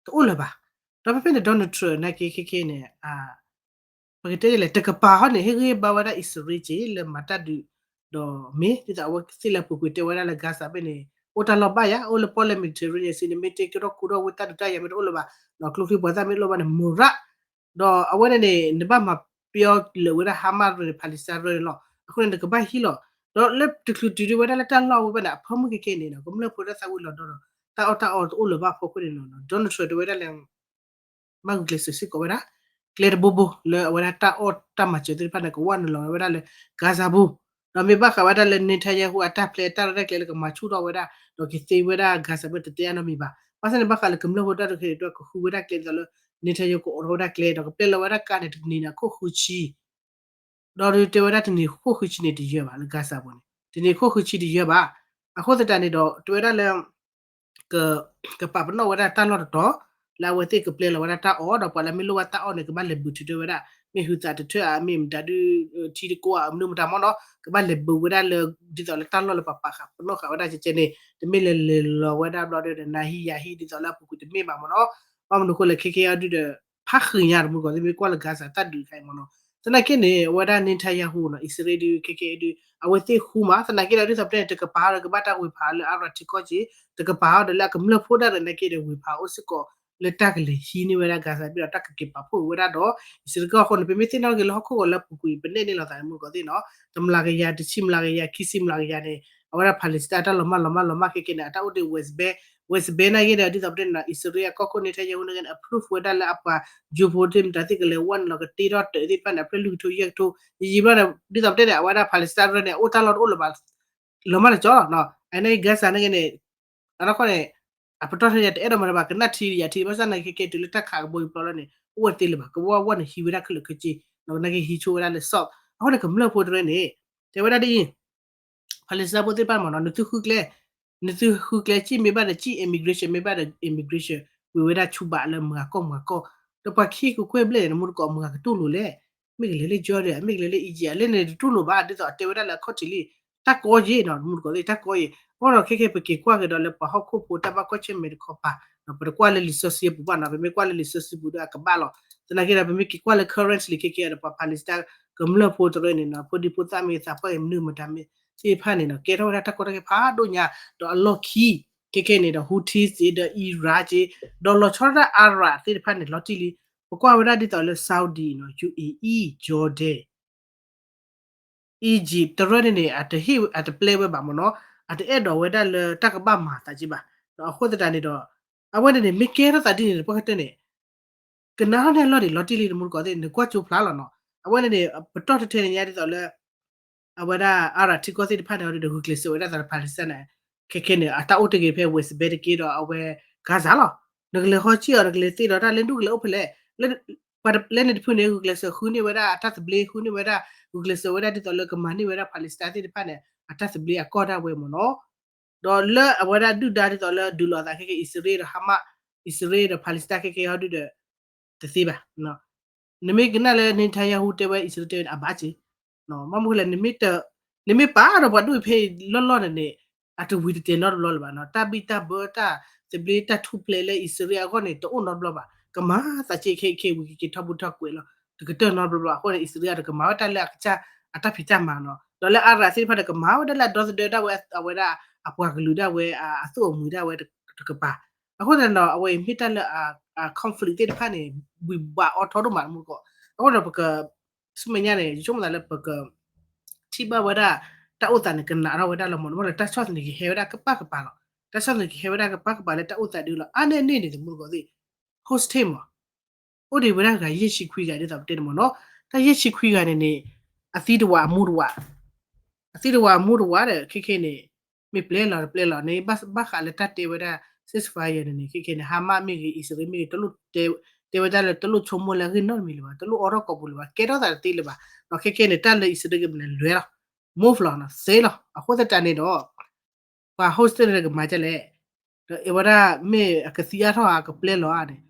တအိၣ်လၢၤဘၣ်. ဒီးဖဲဖဲန့ၣ် Donald Trump နာ်က့ ခဲခဲန့ၣ် ပကတဲလဲၣ် တကပၤဟီန့ၣ် ဟ့ၣ်ဂံၢ်ဟ့ၣ်ဘါဝဲဒၣ်အံၣ်စရ့လးက့ၤ လၢမၤတၢ်ဒုး ဒီးမ့ၢ်ဒ်သိးအဝဲသ့ၣ်လၢအပူၤကွံာ်တဲဝဲဒၣ်လၢ Gaza ဖဲန့ၣ် အိၣ်တၢ်လီၢ်ဘၣ်ယၤ အိၣ်လၢပီၣ်လဲၣ် Mediterranean စ့ၢ်န့ၣ် မ့ၢ်တ့ကထီၣ်ခူထီၣ်ဝဲ တၢ်ဒုးတၢ်ယၤမ့ၢ်တအိၣ်လၢၤဘၣ် ဒီးကျိချံမျိာ်သၣ်မ့ၢ်တအိၣ်ဘၣ်န့ၣ် မုၢ်ရၣ် ဒီးအဝဲန့ၣ်န့ၣ် နဘၣ်မၤပျီလၢာ်ဝဲဒၣ် Hamas ရၢန့ၣ် Palestine ရၢန့ၣ်လီၤ. အဃိန့ၣ် နကဘၣ်ဟံးလီၤ. ဒီးလၢတချုးတုၤဒံးဝဲဒၣ်လၢတၢ်လီၢ်ဝဲဘၣ်န့ၣ် အဖၢမုၢ်ကကဲန့ၣ်ဒီး ကမျၢၢ်ဖိတၢ်သၣ်ဝံၤလီၤဒီး တၢ်အီၣ်တၢ်အီတအိၣ်လၢၤဘၣ်အဖီခိၣ်န့ၣ်လီၤ. Donald Trump တဲဝဲဒၣ်လၢ ဘၣ်ဂုာ်ကျဲးစၢးစ့ၢ်ကီးဝဲဒၣ် ကျဲတဘိဘိလၢအဝဲဒၣ်တၢ်အီၣ်တၢ်မၤစၢၤသ့ၣ်တဖၣ်န့ၣ် ကဝဲနုာ်လီၤဝဲဒၣ်လၢ Gaza ပူၤ ဒီးမ့ၢ်ဘၣ်ဃးဝဲဒၣ်လၢ Netanyahu အတၢ်ဖျဲးတၢ်ရဲၣ်တၢ်ကျဲၤလၢကမၤဆူၣ်ထီၣ်ဝဲဒၣ် ဒီးကသ့ဝဲဒၣ် Gaza ပူၤ တတဲအါနီတမံၤဘၣ်. ဘၣ်ဆၣ်န့ၣ် ဘၣ်ဃးလၢကမျၢၢ်ဖိတၢ်ဒုးခဲအံၤ ကဃုဝဲဒၣ်ကျဲဒ်သိးလၢ Netanyahu ကအိးထီၣ်ဝဲဒၣ်ကျဲ ဒီးကပျဲလီၤဝဲဒၣ်ကါန့ၣ် တနံၤန့ၣ် အခိၣ်ဃုဆံ ဒီးဒုးတဲဝဲဒၣ်တနံၤခိၣ်ဃုဆံန့ၣ်တယၢၤဘၣ် လၢ Gaza ပူၤန့ၣ် တနံၤခိၣ်ဃုဆံတယၢၤဘၣ်. အဃိသတးန့ၣ်ဒီး တဲဝဲဒၣ်လၢ ကပာ်ပနီၣ်ဝဲဒၣ်တၢ်လီၢ်တတီၤ လၢအဝဲသ့ၣ်ကပျဲလီၤဝဲဒၣ်တၢ်အီၣ် ဒီးပှၤလၢမ့ၢ်လိၣ်ဘၣ်တၢ်အီၣ်န့ၣ် ကဘၣ်လဲၤဘုးထုးထီၣ်ဝဲဒၣ် မ့ၢ်ဟုသးတထၢၣ်ဧါ မ့ၢ်မတၤဒုး ထံတကိးဧါ မနုၤမတၤမ့ၢ်နီၤ ကဘၣ်လဲၤဘုးဝဲဒၣ်လၢ ဒ်သိးလၢတၢ်လီၢ်လၢပှၤပာ်ဃာ်ပနီၣ်ဃာ်ဝဲဒၣ်ကဲကဲန့ၣ် တမ့ၢ်လၢလဲၤလီၤဝဲဒၣ်ဘျီဒီး နၤဟံးယၤဟံးဒ်သိးလၢအပူၤကွံာ်တမ့ၢ်ဘၣ်မ့ၢ်နီၤ. ဘၣ်မနုၤအဃိလဲၣ် ခဲကဲအံၤဒုးဒီး ဖးဃံညါတမူတကိးသ့ၣ် မ့ၢ်ကွၢ်လၢ Gaza တၢ်ဒုးတခါအံၤမ့ၢ်နီၤ. သနာ်က့န့ၣ် အဝဲဒၣ် Netanyahu နီၤ အံၣ်စရ့လးဒုး ခဲကဲဒုး အဝဲသ့ၣ်ဃူမး သနာ်က့ဒီး ဒ်သိးပတဲန့ၣ် တကပၤဒီးကဘၣ်တၢ်ဝ့ၤဖးလၢ Arab ထံကီၢ်က့ၤ တကပၤဒီးလၢအကမျၢၢ်ဖိတၢ်ဒီး သနာ်က့ဒီး ဝ့ၤဖးအိၣ်စ့ၢ်ကီး လၢတၢ်ကလဲၤဟံးန့ၢ်ဝဲဒၣ် Gaza ဘ့ၣ်ဒီး တၢ်ကက့ၤပာ်ဖှိၣ်က့ၤဝဲဒၣ်ဒီး အံၣ်စရ့လးကီၢ်အဃိန့ၣ် ပမ့ၢ်သ့ၣ်နီၣ်က့ၤလၢဟီၣ်ခိၣ်ဂီၤလၢအပူၤကွံာ် ပနဲၣ်န့ၢ်လိာ်သးန့ၣ် မူတကိးသ့ၣ်နီၤ တမျးကယၤ တဆံမျးကယၤ ခံဆံမျးကယၤန့ၣ် အဝဲဒၣ် Palestine အတၢ်လီၤမၢ်လီၤမၢ်လီၤမၢ်ခဲကဲန့ၣ် အတၢ်အိၣ်ဒံး West Bank, West Bank နာ်က့ဒီး ဒ်သိးပတဲန့ၣ်နီၤ အံၣ်စရ့လးအကီၢ်ခိၣ် Netanyahu နာ်က့န့ၣ် approve ဝဲဒၣ်လၢအပှၤ geopolitics မတၤသ့ၣ်ကလဲၤဝဲန့ၣ်လီၤ ကတ့ထီၣ်တၢးသ့ၣ်တဖၣ်န့ၣ် အဖျၢၣ်လွံၢ်ကထိယဲၢ်ကထိ ယံာ်ယံာ်ဘျီန့ၣ် ဒ်သိးပတဲန့ၣ် အဝဲဒၣ် Palestine န့ၣ် အအိၣ်တၢ်လီၢ်တအိၣ်လၢၤဘၣ် လီၤမၢ်လီၤကၠီလီၤနီၤ အန့ၣ် Gaza နာ်က့န့ၣ် အနီၢ်ကီၢ်န့ၣ် အပတီၢ်ထဲယၤတအဲၣ်ဒိးမၤတၢ်ဘၣ် ကနၣ်ထံယၤထံ ဘၣ်ဆၣ်နာ်က့ခဲကဲတုၤလၢတၢ်ခးကဘီယူၤပျီလီၤန့ၣ် အိၣ်ဝဲတသ့လၢၤဘၣ် ကဝီၤဝီၤန့ၣ် ဟံးဝဲဒၣ်ခဲလၢာ်ခဲဆ့ နာ်က့ဟံးဆိဝဲဒၣ်လၢ soft အဃိန့ၣ် ကမျၢၢ်ဖိတရၢန့ၣ် တဲဝဲဒၣ်ဒ်အံၤ Palestine ဖိသ့ၣ်တဖၣ်မ့ၢ်နီၤ နသုဃုကျဲ နသုဃုကျဲ စံၣ်မ့ၢ်ဘၣ်ဒီးစံၣ် immigration မ့ၢ်ဘၣ်ဒီး immigration ဝံၤဝဲဒၣ်ဆူဘၣ်လၢမုၢ်ဂၤကီၢ်မုၢ်ဂၤကီၢ် ဒီးပှၤခံကကွဲၢ်ဘျဲၣ်န့ၣ် တမူတကိးမုၢ်ဂၤကတူၢ်လိာ်လဲၣ် မ့ၢ်ကလဲၤလၢ Jordan မ့ၢ်ကလဲၤလၢ Egypt အလဲၣ်န့ၣ်တတူၢ်လိာ်ဘၣ် ဒ်သိးအတဲဝဲဒၣ်လၢအခီၣ်ထံးလံ တၢ်ကီယ့ၢ်နီၤ တမူတကိးသ့ၣ် တၢ်ကီယ့ၢ် အဃိဒီးခဲကဲ ပက့ၤကွၢ်က့ၤဒီးလၢပှၤဟီၣ်ခိၣ်ဖိတၢ်ဘၣ်ကွၢ်ဆၢၣ်မဲာ်တခီပၤ ပတကွၢ်လၢလံာ်စီဆှံအပူၤဘၣ်နီၤ ပမ့ၢ်ကွၢ်လၢလံာ်စီဆှံပူၤဒီးအကဘၣ်လီၤ သနာ်က့ဒီး ပမ့ၢ်က့ၤကွၢ်လၢ currently ခဲကဲဒီးပှၤ Palestine ကမျၢၢ်ဖိတရၢန့ၣ်နီၤ ဖိဒံဖိသၣ်မ့ၢ်သးပှၢ်အံၤမနုၤမတၤမ့ၢ်သ့ၣ်တဖၣ်န့ၣ်နီၤ ကဲထီၣ်ဝဲဒၣ်တၢ်ကီတၢ်ခဲဖးဒိၣ်ညါ ဒီးအလီၢ်ခံ ခဲကဲန့ၣ်ဒီး Houthis ဒီး Iran က့ ဒီးလီၤဆီဒၣ်တၢ် Arab သ့ၣ်တဖၣ်န့ၣ်လီၤတံၢ်လံ ပကွၢ်ဝဲဒၣ်ဒ်သိးလၢ Saudi နီၤ UAE Jordan Egypt တရၢန့ၣ်န့ၣ် အတဟ့ၣ် အတပျဲဝဲဘၣ်မ့ၢ်နီၤ အတအဲၣ်ဒိးဝဲဒၣ်လၢတၢ်ကဘၣ်မၤသးက့ဘၣ် အဃိသတးန့ၣ်ဒီး အဝဲန့ၣ်န့ၣ် မ့ၢ်ကဲထီၣ်သးဒ်န့ၣ် ပှၤကတၢၢ်န့ၣ် ကနၣ်ထီၣ်န့ၢ်အလီၢ်ဒံးလီၤတံၢ်လံ တမူတကိးသ့ၣ် နကွၢ်ကၠိဖျါလီၤနီၤ အဝဲန့ၣ်န့ၣ် ပတီၢ်ထဲထဲန့ၣ်ညါဒ်သိးလၢ အဝဲဒၣ် Arab ထံကီၢ်သ့ၣ်တဖၣ်န့ၣ် အဝဲဒၣ်ဂုာ်ကျဲးစၢးဝဲဒၣ်သးဒီး Palestine န့ၣ် ခဲခဲန့ၣ် အတၢ်အိၣ်တ့ၢ်ဂ့ၤဖဲ West Bank တက့ဒီးအဝဲ Gaza လီၤ နကလဲၤဟီကံၣ်အီၤ နကလဲၤသ့ၣ်ဒီးတၢ်လဲၤဒူၣ်ကလဲၤအိၣ်ဖဲလဲၣ် လၢ ပှၤလဲန့ၣ်တဖုန့ၣ် ဂုာ်ကျဲးစၢးဃုန့ၢ်ဝဲဒၣ်အတၢ်သဘျ့ ဃုန့ၢ်ဝဲဒၣ် ဂုာ်ကျဲးစၢးဝဲဒၣ်ဒ်သိးလၢကမၤန့ၢ်ဝဲဒၣ် Palestine သ့ၣ်တဖၣ်န့ၣ် အတၢ်သဘျ့အကီၢ်ဒၣ်ဝဲမ့ၢ်နီၤ ဒီးလၢအဝဲဒၣ်ဒုၣ်ဒါဒ်သိးလၢဒုးလိာ်သးခဲကဲ အံၣ်စရ့လးဒီး Hamas အံၣ်စရ့လးဒီး Palestine ခဲကဲဟီဒုဒီး တသ့ဘၣ် နမ့ၢ်ကနၣ်လၢ Netanyahu တဲဝဲ အံၣ်စရ့လးတဲဝဲန့ၣ် အဘၣ်က့ၤ မ့ၢ်မနုၤလဲၣ် နမ့ၢ်ပာ်ဒီးပှၤဒိၣ်ဖဲအံၤလီၢ်လီၢ်န့ၣ်န့ၣ် အတဝံၤတတဲာ်နီတဘျီလၢၤဘၣ်နီၤ တၢ်ဘံၣ်တၢ်ဘၢတၢ်သဘျ့တၢ်ထူၣ်ဖျဲးလၢအံၣ်စရ့လးအဂီၢ်န့ၣ် တအိၣ်နီတဘျီဘၣ် ကမၤသးက့ခဲခဲဝံၤက့ၤထီၣ်ဘူၣ်ထီၣ်ကွဲးလီၤ တကတၢၢ်နီတဘျီဘၣ် အဃိန့ၣ် အံၣ်စရ့လးတကမၤဝဲတၢ်လၢအကစၢ်အတၢ်ဖံးတၢ်မၤနီၤ ဒီးလၢ Arab သ့ၣ်တဖၣ်ဒီးကမၤဝဲဒၣ်လၢအဒီသဒၢဒၣ်ဝဲ အဝဲဒၣ် အပှၤကလုာ်ဒၣ်ဝဲ အသူၣ်အမုာ်ဒၣ်ဝဲတကပၤ အဃိသတးဒီး အဝဲအံၤမ့ၢ်တၢ်လၢ conflict သ့ၣ်တဖၣ်န့ၣ် ဝံၤဘၣ်အီၤထီဒိၣ်မးတမူတကိး အဃိဒီးပက ဆူမဲာ်ညါန့ၣ် ယဆိကမိၣ်သးလၢပက ထံၣ်ဘၣ်ဝဲဒၣ် တၢ်အိၣ်သးန့ၣ် ကနးထီၣ်ဝဲဒၣ်လီၤမ့ၢ်နီၤ လၢတၢ်ဆီၣ်သနံးကဟဲဝဲဒၣ်ကပၤကပၤလီၤ တၢ်ဆီၣ်သနံးကဟဲဝဲဒၣ်ကပၤကပၤလၢတၢ်အိၣ်သးဒုလီၤ အါန့ၢ်န့ၢ်န့ၣ် တမူတကိးသ့ၣ် hostage မး အိၣ်ဒံးဝဲဒၣ်ဂၤယဲၢ်ဆံခွံဂၤဒ်သိးပတဲန့ၣ်မ့ၢ်နီၤ တၢ်ယဲၢ်ဆံခွံဂၤန့ၣ်န့ၣ် အသံတဝးအမူတဝး အသံတဝးအမူတဝးဒီး ခဲခဲန့ၣ် မ့ၢ်ပျဲလီၤတပျဲလီၤန့ၣ် ဘၣ်ဃးလၢတၢ်တဲဝဲဒၣ် ceasefire န့ၣ်န့ၣ် ခဲခဲန့ၣ် Hamas မ့ၢ်ဂ့ၤ အံၣ်စရ့လးမ့ၢ်ဂ့ၤ တလိၣ်တဲ တဲဝဲဒၣ်လၢတလိၣ်ဆိကမိၣ်လၢအဂ့ၢ်နီတမံၤလၢၤဘၣ် တလိၣ်အိးထီၣ်ကိာ်ပူၤလၢၤဘၣ် ကဲထီၣ်သးတသ့လၢၤဘၣ် ဒီးခဲခဲန့ၣ် တၢ်လၢအံၣ်စရ့လးကမၤန့ၣ် လဲၤလီၤ move လီၤ သ့လီၤ အဃိသတးန့ၣ်ဒီး ပှၤ hostage န့ၣ်ကမၤဒ်လဲၣ် ဒီးအဝဲဒၣ်မ့ၢ်အကသံအါထီၣ်ဧါ ကပျဲလီၤဧါန့ၣ်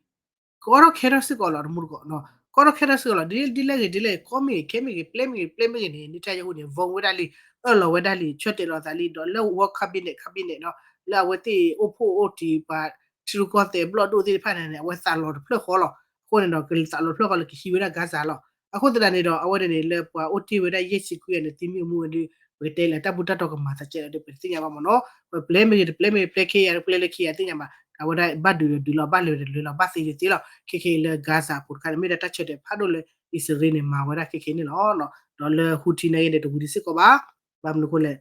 ကအိးထီၣ်ခဲထီၣ်စ့ၢ်ကီးလီၤ တမူတကိးနီၤ ကအိးထီၣ်ခဲထီၣ်စ့ၢ်ကီးလီၤ ဒ်လဲၣ်ဂ့ၤဒ်လဲၣ်ဂ့ၤ ကီမ့ၢ်ဂ့ၤ ခဲမ့ၢ်ဂ့ၤ ပျဲမ့ၢ်ဂ့ၤ ပျဲမ့ၢ်ဂ့ၤန့ၣ် Netanyahu န့ၣ် warn ဝဲဒၣ်လံ အၢၣ်လီၤဝဲဒၣ်လံ ဆၢတဲာ်လီၤသးလံ ဒီးလၢ World Cabinet Cabinet နီၤ လၢအဝဲသ့ၣ်အိၣ်ဖှိၣ်အိၣ်တံၢ်ပှၤထံရူၢ်ကီၢ်သဲးဘျီၣ်ဒိၣ်သ့ၣ်တဖၣ်န့ၣ်န့ၣ် အဝဲသးလီၤတဖျၢၣ်ဃီလီၤ အဃိန့ၣ်ဒီး ကသးလီၤတဖျၢၣ်ဃီလၢကဟံးဝဲဒၣ် Gaza လီၤ အဃိသတးန့ၣ်ဒီး အဝဲန့ၣ်န့ၣ် လၢပှၤအိၣ်တ့ၢ်ဝဲဒၣ်ယဲၢ်ဆံခွံဂၤန့ၣ် သံမ့ၢ်မူဝဲဒီး ပကတဲလၢတၢ်ဘူၣ်တၢ်တီၤကမၤသးကဲဒီး ပတသ့ၣ်ညါဘၣ်မ့ၢ်နီၤ ပျဲမ့ၢ်ဂ့ၤ တပျဲမ့ၢ်ဂ့ၤ ပျဲခ့ယၤ တပျဲလၢခ့ယၤသ့ၣ်ညါဘၣ် အဝဲဒၣ်ဘၣ်ဒုးဒီးဒုးလီၤ ဘၣ်လဲၤဒီးလဲၤလီၤ ဘၣ်သံဒီးသံလီၤ ခဲခဲအံၤလၢ Gaza အပူၤတခါန့ၣ် မ့ၢ်ဒၣ်တၢ်ဆၢတဲာ်ဖးဒိၣ်လၢ အံၣ်စရ့လးန့ၣ် မၤဝဲဒၣ်ခဲခဲန့ၣ်လီၤ ဒီးလၢ Houthi နာ်က့န့ၣ် တဝံၤဒံးစ့ၢ်ကီးဘၣ် ဘၣ်မနုၤအဃိလဲၣ်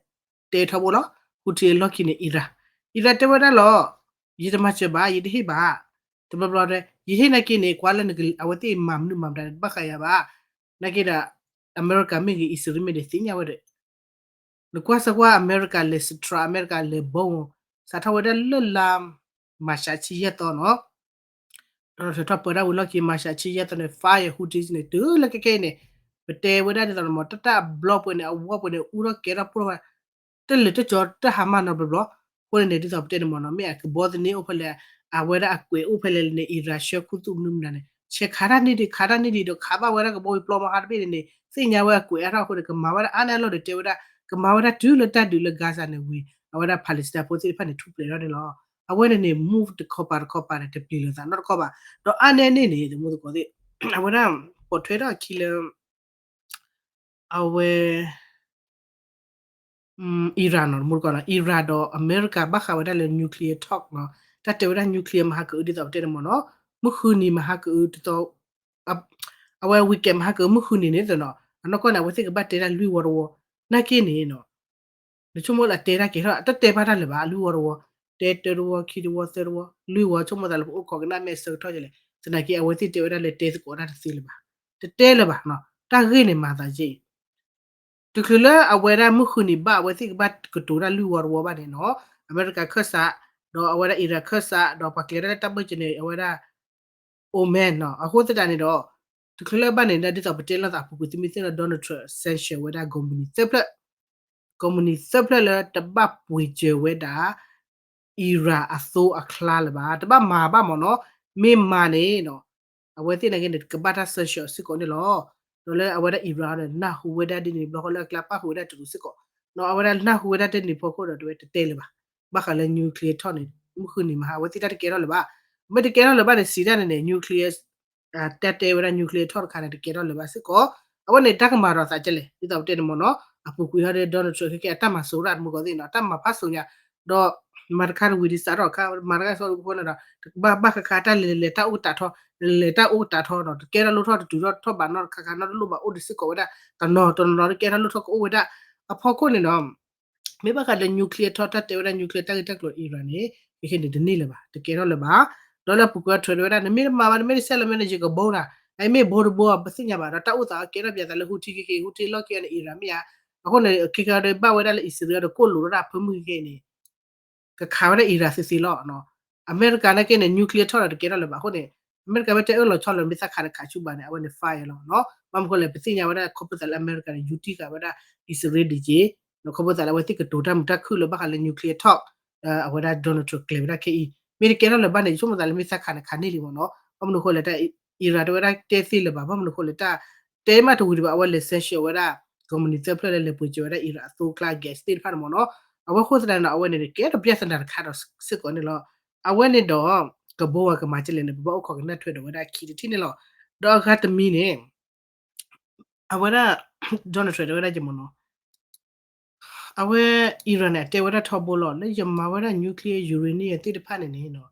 တဲထီဘိလီၤ Houthi အလီၢ်ခံန့ၣ် Iran Iran တဲဝဲဒၣ်လီၤ ယတမၤစၢၤဘၣ် ယတဟ့ၣ်ဘၣ် တဘျီဘျီတဲ ယဟ့ၣ်နာ်က့န့ၣ် ကွၢ်လၢအဝဲသ့ၣ်မၤမနုၤမၤမတၤန့ၣ် တဘၣ်ဃးယၤဘၣ် နာ်က့ဒီး အမဲရကၤမ့ၢ်ဂ့ၤ အံၣ်စရ့လးမ့ၢ်ဒီးသ့ၣ်ညါဝဲဒီး နကွၢ်စၢ်ကွၢ် အမဲရကၤလဲၤ strike အမဲရကၤလဲၤ bomb စးထီၣ်ဝဲဒၣ်လၢလါ March ဆံယဲၢ်သီနီၤ ဒီးထီၣ်ပၢဒၣ်ဝံၤလီၢ်ခံ March ဆံယဲၢ်သီန့ၣ် fire Houthis န့ၣ် တုၤလၢခဲခဲအံၤန့ၣ် ပတဲဝဲဒၣ်ဒ်သိးန့ၣ်မ့ၢ် တၢ်တၢ်အဘျီပှဲၤန့ၣ် အဝီပှဲၤန့ၣ် အူထီၣ်ကဲထီၣ်ဖှိၣ်ထီၣ်ဝဲ တလၢာ်တကီတၢ်ဟါမၢ်နီတဘျီဘျီ အဃိန့ၣ်န့ၣ် ဒ်သိးပတဲန့ၣ်မ့ၢ်နီၤ မ့ၢ်အကဘီသန့အိၣ်ဖဲလဲၣ် အဝဲဒၣ်အကွဲးအိၣ်ဖဲလဲၣ်န့ၣ် Iran ဆှၢခူသူၣ်မနုၤမနုၤန့ၣ် ဆဲးခးတၢ်န့ၢ်ဒံး ခးတၢ်န့ၢ်ဒံးဒီး ခးဘၣ်ဝဲဒၣ်ကဘီဝံၤပျီမဟါတဘ့ၣ်န့ၣ်န့ၣ် သ့ၣ်ညါဝဲအကွဲးအါထီၣ်အဃိန့ၣ် ကမၤဝဲဒၣ်အါန့ၢ်အလီၢ်ဒီးတဲဝဲဒၣ် ကမၤဝဲဒၣ်တုၤလၢတၢ်ဒုးလၢ Gaza န့ၣ်ဝံၤ အဝဲဒၣ် Palestine ဖိသ့ၣ်တဖၣ်န့ၣ် ထူၣ်ဖျဲးထီၣ်န့ၣ်လီၤ. အဝဲန့ၣ်န့ၣ် move တခီပၤတခီပၤန့ၣ် တပျံၤလိာ်သးနီတခီဘၣ်. ဒီးအါန့ၢ်န့ၣ်န့ၣ် တမူသကိးသ့ၣ် အဝဲဒၣ် ပိာ်ထွဲထီၣ်အခံလၢ အဝဲ Iran နီၤ တမူတကိးနီၤ Iran ဒီးအမဲရကၤဘၣ်ဃးဝဲဒၣ်လၢ nuclear talk နီၤ တၢ်တဲဝဲဒၣ် nuclear မဟါကအုဒ်သိးပတဲန့ၣ်မ့ၢ်နီၤ မုၢ်ဃုနံၤမဟါကအုတသီ အဝဲ weekend မဟါကအုမုၢ်ဃုနံၤန့ၣ်နီၤ အနီၢ်ကီၢ်န့ၣ် အဝဲသ့ၣ်ကဘၣ်တဲဒၣ်လွံၢ်ဝီတဝီ နာ်က့န့ၣ်နီၤ နဆိကမိၣ်လၢအတဲတၢ်ကဲထီၣ် အတတဲဘၣ်တၢ်လၢၤဘၣ် အလွံၢ်ဝီတဝီ တဲတၢတဝီ ခံတဝီ သၢတဝီ လွံၢ်ဝီ ဆိကမိၣ်သးလၢပအိၣ်ခိးကနၣ်မ့ၢ်အဆၢကတီၢ်ယဲလဲၣ် သနာ်က့အဝဲသ့ၣ်တဲဝဲဒၣ်လၢတဲသကိးတၢ်တသ့လၢၤဘၣ် တတဲလၢၤဘၣ်နီၤ တၢ်ဂ့ၢ်န့ၣ်မၤသးယဲအံၤ တချုးလၢအဝဲဒၣ်မုၢ်ဃုနံၤဘၣ် အဝဲသ့ၣ်ကဘၣ်ကတိၤတၢ်လွံၢ်ဝီတဝီဘၣ်န့ၣ်နီၤ အမဲရကၤခၢၣ်စး ဒီးအဝဲဒၣ် Iran ခၢၣ်စး ဒီးပှၤကျဲၤတၢ်လၢတၢ်ဘၢၣ်စၢၤန့ၣ် အဝဲဒၣ် Oman နီၤ အဃိသတးန့ၣ်ဒီး တချုးလၢဘၣ်န့ၣ် ဒ်သိးပတဲလိာ်သးအပူၤကွံာ် သုမ့ၢ်သ့ၣ်ညါ Donald Trump sanction ဝဲဒၣ် ကုမ္ပဏီသၢဖျၢၣ် ကုမ္ပဏီသၢဖျၢၣ်လၢတဘၣ်ပှ့ၤစၢၤဝဲဒၣ် Iran အသိအချါလၢၤဘၣ် တဘၣ်မၤဘၣ်မ့ၢ်နီၤ မ့ၢ်မၤန့ၣ်နီၤ အဝဲသ့ၣ်နာ်က့န့ၣ် ကဘၣ်တၢ် sanction စ့ၢ်ကီးန့ၣ်လီၤ. ဒီးလၢအဝဲဒၣ် Iran န့ၣ် နၢ်ဟူဝဲဒၣ်ဒ်န့ၣ် ဘျီဃီလၢအကျါပၣ်ဃုာ်ဝဲဒၣ်တရူးစ့ၢ်ကီး နီၤ အဝဲဒၣ်နၢ်ဟူဝဲဒၣ်ဒ်န့ၣ်ဖီခိၣ်ဒီး တဝဲတတဲလၢၤဘၣ် ဘၣ်ဃးလၢ nuclear talk န့ၣ် မုၢ်ဃုနံၤမဟါ အဝဲသ့ၣ်တၢ်တကဲထီၣ်လၢၤဘၣ် မ့ၢ်တကဲထီၣ်လၢၤဘၣ်န့ၣ် စံးတၢ်န့ၣ်န့ၣ် nuclear တၢ်တဲဝဲဒၣ် nuclear talk တခါန့ၣ် တကဲထီၣ်လၢၤဘၣ်စ့ၢ်ကီး အဝဲန့ၣ်တၢ်ကမၤဒီးသးကဲလဲၣ် ဒ်သိးပတဲန့ၣ်မ့ၢ်နီၤ အပူၤကွံာ်ဟီဒီး Donald Trump ခဲကဲအတၢ်မၤစိးရၣ်တမူကီၢ်သ့ၣ်နီၤ တၢ်မၤဖးစိညါ ဒီး မၤတခါတဝံၤဒ်စးထီၣ်ခါ မၤတခါစီဒ်ဖိန့ၣ်ဒီး ဘၣ်ဘၣ်ဃးခါတၢ်လဲၤလဲၤတၢ်အိၣ်ကတးထီ လဲၤလဲၤတၢ်အိၣ်ကတးထီနီၤ တကဲထီၣ်လိၣ်ထီၣ်တတုၤထီၣ်ထီၣ်ဘးနီတခါခါနီတလိၣ်ဘၣ်အိၣ်ဒံးစ့ၢ်ကီးဝဲဒၣ် တနီၤတနီၤတကဲထီၣ်လိၣ်ထီၣ်ကအိၣ်ဝဲဒၣ်အဖီခိၣ်န့ၣ်ဒီး မ့ၢ်ဘၣ်ဃးလၢ nuclear talk တၢ်တဲဝဲဒၣ် nuclear တၢ်ဂ့ၢ်တၢ်ကျိၤ Iran န့ၣ် ခဲခဲန့ၣ်တန့ၢ်လၢၤဘၣ် တကဲထီၣ်လၢၤဘၣ် ဒီးလၢအပူၤကွံာ်အထြဲးတဲဝဲဒၣ် နမ့ၢ်တမၤဘၣ် နမ့ၢ်တဆဲးလီၤမ့ၢ်န့ၣ် ယကဘိနၤ အမ့ၢ်ဘိတဘိ ပသ့ၣ်ညါဘၣ် ဒီးတၢ်အိၣ်သးအကဲထီၣ်ပၠးသးလၢ Houthi ခဲခဲ Houthi လီၢ်ခံန့ၣ် Iran မ့ၢ်ဧါ အဃိန့ၣ် ခဲခဲဒီးဘၣ်ဝဲဒၣ်လၢအံၣ်စရ့လးဒီးကိၣ်လိာ်ထီၣ်ဒၣ်ဖၢမုၢ်ခဲခဲအံၤန့ၣ် ကခးဝဲဒၣ် Iran သ့သ့လီၤ. အမဲရကၤနာ်က့န့ၣ် nuclear talk ဒီးတကဲထီၣ်လၢၤဘၣ်အဃိန့ၣ် အမဲရကၤမ့ၢ်တဲအၢၣ်လီၤဆီလီၤ မ့ၢ်သးခးန့ၣ်ခးဆူဘၣ်န့ၣ် အဝဲန့ၣ် fire လီၤ. ဘၣ်မနုၤဃိလဲၣ် ပသ့ၣ်ညါဝဲဒၣ် ခီဖျိသးလၢအမဲရကၤန့ၣ် ယူၤတံၢ်ဃာ်ဝဲဒၣ် အံၣ်စရ့လးဒံးက့ၤ ခီဖျိသးလၢအဝဲသ့ၣ်ကတိၤတၢ်မုာ်တၢ်ခုၣ်လၢဘၣ်ဃးလၢ nuclear talk အဝဲဒၣ် Donald Trump ကျဲၤဝဲဒၣ်ခဲအံၤ မ့ၢ်တကဲထီၣ်လၢၤဘၣ်န့ၣ် ယဆိကမိၣ်သးလၢမ့ၢ်သးခးန့ၣ်ခးန့ၢ်လံမ့ၢ်နီၤ ဘၣ်မနုၤဃိလဲၣ် Iran တဝဲဒၣ်တဲသ့လၢၤဘၣ် ဘၣ်မနုၤဃိလဲၣ် တၢ်တဲမးတဝံၤဒံးဘၣ် အဝဲလဲၤ sanction ဝဲဒၣ် ကုမ္ပဏီသၢဖျၢၣ်လၢလဲၤပှ့ၤစၢၤဝဲဒၣ် Iran အသိအချါ gas သ့ၣ်တဖၣ်န့ၣ်မ့ၢ်နီၤ အဝဲဃိသတးန့ၣ် အဝဲန့ၣ် ကဲထီၣ်ပြဿနာတခါဒီးစ့ၢ်ကီးန့ၣ်လီၤ. အဝဲန့ၣ်ဒီး ကဘိဝဲကမၤကလဲၣ်န့ၣ် ပဘၣ်အိၣ်ခိးကနၣ်ထွဲဒီးဝဲဒၣ်အခံတထံၣ်န့ၣ်လီၤ. ဒီးအဂၤတမံၤန့ၣ် အဝဲဒၣ် Donald Trump တဲဝဲဒၣ်က့ၤမ့ၢ်နီၤ အဝဲ Iran န့ၣ် အတဲဝဲဒၣ်ထီဘိလီၤ လၢယမၤဝဲဒၣ် nuclear uranium သ့ၣ်တဖၣ်န့ၣ်န့ၣ်နီၤ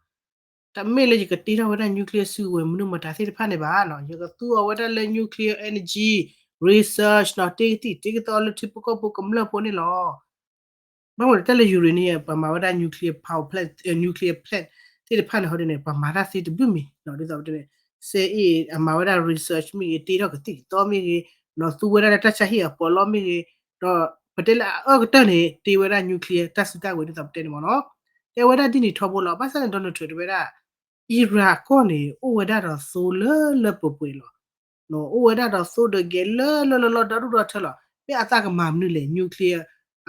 တမ့ၢ်လၢယကတ့ထီၣ်ဝဲဒၣ် nuclear စုကဝဲၤ မနုၤမတၤသ့ၣ်တဖၣ်န့ၣ်ဘၣ်နီၤ ယကသူအီၤဝဲဒၣ်လၢ nuclear energy research နီၤ တ့ကသံၣ်တ့ကသီလၢထံဖိကီၢ်ဖိကမျၢၢ်ဖိန့ၣ်လီၤ. ဘၣ်မနုၤတၢ်လၢ uranium ပှၤမၤဝဲဒၣ် nuclear power plant nuclear plant သ့ၣ်တဖၣ်န့ၣ် ဟီဒ်န့ၣ် ပှၤမၤတၢ်သ့တဘျုးမံၤနီၤ ဒ်သိးပတဲန့ၣ် စဲအ့ၣ် အမၤဝဲဒၣ် research မ့ၢ်ဂ့ၤ တ့ထီၣ်ကသံၣ်ကသီမ့ၢ်ဂ့ၤ နီၤ သူဝဲဒၣ်လၢတၢ်ဆါဟံၣ်အပီးလီမ့ၢ်ဂ့ၤ ဒီးပတဲလၢအအၢကတၢၢ်န့ၣ် တ့ဝဲဒၣ် nuclear တၢ်စုတၢ်ဝဲၤဒ်သိးပတဲန့ၣ်မ့ၢ်နီၤ တဲဝဲဒၣ်ဒ်န့ၣ်ထီဘိလီၤ. ဘၣ်ဆၣ်န့ၣ် Donald Trump တဲဝဲဒၣ် Iran အကီၢ်န့ၣ် အိၣ်ဝဲဒၣ်ဒီးသိလၢလၢပှဲၤပှဲၤလီၤ. အိၣ်ဝဲဒၣ်ဒီးသိဒီး gas လၢလၢလီၢ်လီၢ်ဒီဒူၣ်ဒီထၢလီၤ. မ့ၢ်အသးကမၤမနုၤလဲၣ် nuclear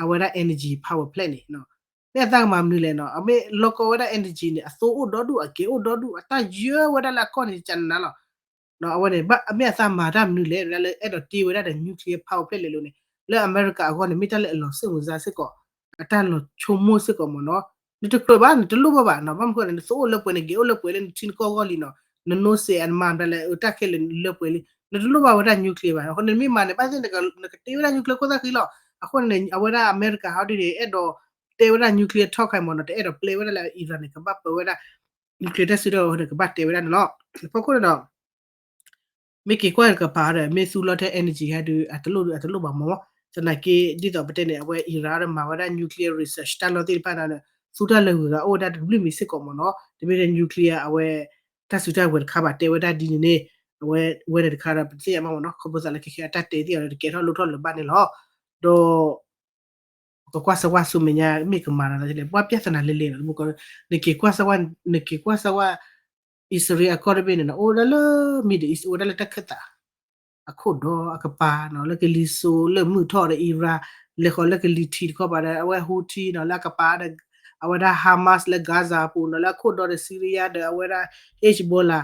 အဝဲဒၣ် energy power plant န့ၣ် မ့ၢ်အသးကမၤမနုၤလဲၣ်နီၤ အမ့ၢ်လီၤကီဝဲဒၣ် energy န့ၣ် အသိအိၣ်ဒီဒူၣ် အ gas အိၣ်ဒီဒူၣ် အတၢ်ယၢဝဲဒၣ်လၢအကီၢ်န့ၣ် ကနၤလီၤ. အဝဲန့ၣ် မ့ၢ်အသးမၤတၢ်မနုၤလဲၣ် လၢအဲၣ်ဒိးတ့ဝဲဒၣ်ဒီး nuclear power plant လဲၤလိၤန့ၣ် လၢအမဲရကၤအဂီၢ်န့ၣ် မ့ၢ်တၢ်လၢအလီၤစိတ်ဝင်စားစ့ၢ်ကီး အတၢ်လီၤဆိကမိၣ်စ့ၢ်ကီးမ့ၢ်နီၤ နတကြၢးဘၣ် နတလိၣ်ဘၣ်ဘၣ်နီၤ ဘၣ်မနုၤဃိလဲၣ် နသိအိၣ်လၢပှဲၤန့ၣ် gas အိၣ်လၢပှဲၤလၢနထံနကီၢ်အဂီၢ်လံနီၤ နနိစဲးအနမၤတၢ်လၢ တၢ်ခဲလၢာ်လၢပှဲၤလံ နတလိၣ်ဘၣ်ဝဲဒၣ် nuclear ဘၣ် အဃိန့ၣ် နမ့ၢ်မၤန့ၣ် ဘၣ်သ့ၣ်နကတ့ဝဲဒၣ် nuclear ခိၣ်သၣ်ဃံလီၤ. အဃိန့ၣ် အဝဲဒၣ်အမဲရကၤဟီဒ်န့ၣ် အဲၣ်ဒိးတဲဝဲဒၣ် nuclear talk ခါမ့ၢ်နီၤ တအဲၣ်ဒိးပျဲဝဲဒၣ်လၢ Iran န့ၣ် ကဘၣ်ပၢဝဲဒၣ် nuclear တၢ်စုတၢ်ဝဲၤန့ၣ် ကဘၣ်တဲဝဲဒၣ်န့ၣ်လီၤ. အဖီခိၣ်န့ၣ်ဒီး မ့ၢ်က့ၤကွၢ်ကပၤဒီး မ့ၢ်သူလီၤထဲ energy ဟဲဒုး အတလိၣ်ဒုး အတလိၣ်ဘၣ်မ့ၢ် သနာ်က့ ဒ်သိးပတဲန့ၣ် အဝဲ Iran ဒီးမၤဝဲဒၣ် nuclear research တၢ်လီၢ်သ့ၣ်တဖၣ်န့ၣ် သူတၢ်လၢာ်ဂုၤဂၤအိၣ်ဝဲဒၣ်တဘျုးမံၤစ့ၢ်ကီးမ့ၢ်နီၤ တမ့ၢ်ထဲ nuclear အဝဲ တၢ်စုတၢ်ဝဲၤတခါဘၣ် တဲဝဲဒၣ်ဒ်န့ၣ်န့ၣ် အဝဲ ဝဲန့ၣ်တခါဒီး ပတသ့ၣ်ညါဘၣ်မ့ၢ်နီၤ ခီဖျိသးလၢခဲခဲအတၢ်တဲသ့ၣ်အီၤဒီး တကဲထီၣ်လိၣ်ထီၣ်လၢၤဘၣ်န့ၣ်လီၤ. ဒီး ကကွၢ်စၢၤဝါဆူမဲာ်ညါ မ့ၢ်ကမၤဒီးလဲၣ် ဘၣ်ပြဿနာလဲၣ်လဲၣ်လီၤ တမူကီၢ် နက့ၤကွၢ်စၢၤဝါ နက့ၤကွၢ်စၢၤဝါ အံၣ်စရ့လးအကီၢ်တဘ့ၣ်န့ၣ်နီၤ အိၣ်ဝဲဒၣ်လၢ Middle East အိၣ်ဝဲဒၣ်လၢတၢ်ခၢၣ်သး အခိၣ်ဒီအကပၤနီၤ လၢကလံၤစိးလၢမုၢ်ထီၣ်ဒီး Iran လဲၤဃီၤလၢကလံၤထံးတခီပၤဒီး အဝဲ Houthi နီၤ လၢအကပၤဒီး အဝဲဒၣ် Hamas လၢ Gaza အပူၤနီၤ လၢအခိၣ်ဒီဒီး Syria ဒီး အဝဲဒၣ် Hezbollah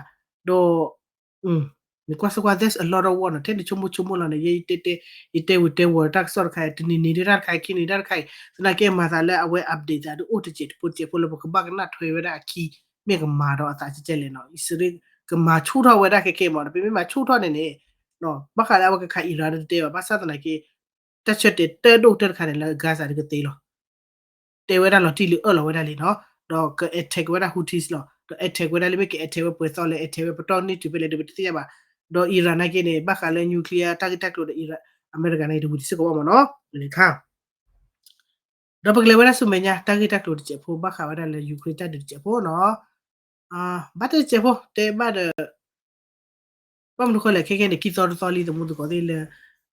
ဒီး မ့ၢ်ကွၢ်ဆိကွၢ် there's a lot of war နီၤ, ထဲန့ၣ်ဆိကမိၣ်ဆိကမိၣ်လီၤန့ၣ် ယဲယတဲတဲ ယတဲဝံၤတဲဝီၤတၢ်ကစီၣ်တခါ တနံၤနံၤဒၣ်တၢ်တခါ ခံနံၤဒၣ်တခါအံၤ သနာ်က့မၤသးလၢအဝဲ update သးဒုးအိၣ်တစဲးတဖိတစဲးဖိလၢ ပကဘၣ်ကနၣ်ထွဲဝဲဒၣ်အခံ မ့ၢ်ကမၤဒီးအသးကဲကဲလဲၣ်နီၤ, အံၣ်စရ့လး ကမၤဆူၣ်ထီၣ်ဝဲဒၣ်ခဲခဲမးနီၤ, ပမ့ၢ်မၤဆူၣ်ထီၣ်န့ၣ်န့ၣ် ဘၣ်ဃးလၢအဝဲကခး Iran တတဲဘၣ်, ဘၣ်ဆၣ်သနာ်က့ တၢ်ဆၢတဲာ်တၢ်ဒိၣ်ကတၢၢ်တခါန့ၣ် လၢ Gaza ဒုးကသ့လီၤ. တဲဝဲဒၣ်လီၤတံၢ်လံအၢၣ်လီၤဝဲဒၣ်လံနီၤ, ဒီးက attack ဝဲဒၣ် Houthis လီၤ, ဒီး attack ဝဲဒၣ်လံ မ့ၢ်က attack ဝဲပှဲၤသီလၢ attack ဝဲပတီၢ်နံၣ်တုၤဖဲလဲၣ်ဒီးပတသ့ၣ်ညါဘၣ်, ဒီး Iran နာ်က့န့ၣ် ဘၣ်ဃးလၢ nuclear တၢ်ဂ့ၢ်တၢ်ကျိၤဒီး Iran အမဲရကၤန့ၣ် တဝံၤတစ့ၢ်ကီးဘၣ်မးနီၤ, လၢခါ ဒီးပကလဲၤဝဲဒၣ်ဆူမဲာ်ညါ တၢ်ဂ့ၢ်တၢ်ကျိၤတစဲးဖိ ဘၣ်ဃးဝဲဒၣ်လၢ Ukraine တၢ်ဒုးတစဲးဖိနီၤ, ဘၣ်တစဲးဖိ တဲဘၣ်ဒီး ဘၣ်မနုၤဃိလဲၣ် ခဲခဲန့ၣ် ခံသီတသီလံ သမူသကိးသ့ၣ်လၢ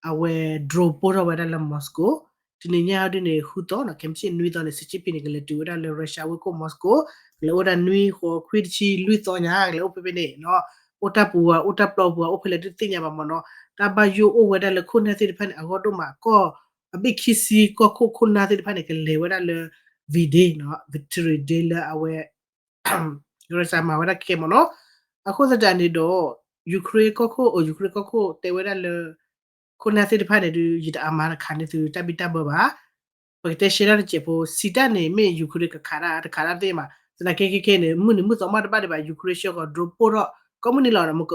အဝဲ drone ပိၢ်ထီၣ်ဝဲဒၣ်လၢ Moscow, တနံၤညါဒ်န့ၣ် ဃုသီနီၤ, ခဲမုၢ်ဆ့ၣ်နွံသီန့ၣ် Xi Jinping န့ၣ် ကလဲၤတုၤဝဲဒၣ်လၢ Russia ဝ့ၢ်ခိၣ် Moscow, ကလဲၤအိၣ်ဝဲဒၣ်နွံဃိးခွံတဆံလွံၢ်သီညါ ကလဲၤအိၣ်ဖဲဖဲန့ၣ်နီၤ, အိၣ်တၢ်ပူၤဧါ အိၣ်တၢ်ပျီပူၤဧါ အိၣ်ဖဲလဲၣ်တသ့ၣ်ညါဘၣ်မးနီၤ, တၢ်ဘၣ်ယိၣ်အိၣ်ဝဲဒၣ်လၢခိၣ်နၢ်သ့ၣ်တဖၣ်န့ၣ် အဂီၢ်ဒိၣ်မး ကီၢ် အဘ့ၣ်ခံဆံကီၢ်ခိၣ်ခိၣ်နၢ်သ့ၣ်တဖၣ်န့ၣ် ကလဲၤဝဲဒၣ်လၢ V-Day နီၤ, Victory Day လၢအဝဲ Russia မၤဝဲဒၣ်ခဲမးနီၤ, အဃိသတးန့ၣ်ဒီး Ukraine ကီၢ်ခိၣ် အ Ukraine ကီၢ်ခိၣ်တဲဝဲဒၣ်လၢ ခိၣ်နၢ်သ့ၣ်တဖၣ်န့ၣ်ဒုး ယတအါမးတခးန့ၢ်သုတၢ်ဘံၣ်တၢ်ဘၢဘၣ်, ပကတဲရှဲဒၣ်တစဲးဖိ စံးတၢ်န့ၣ် မ့ၢ် Ukraine ကခးတၢ် တခးတၢ်သ့ၣ်မး, သနာ်က့ခဲခဲန့ၣ် မုၢ်နံၤမုၢ်သီမးတဘၣ်ဒံးဘၣ် Ukraine ဆှၢဃီၤ drone ပိၢ်ထီၣ် ကိးမုၢ်နံၤလီၤ မ့ၢ်က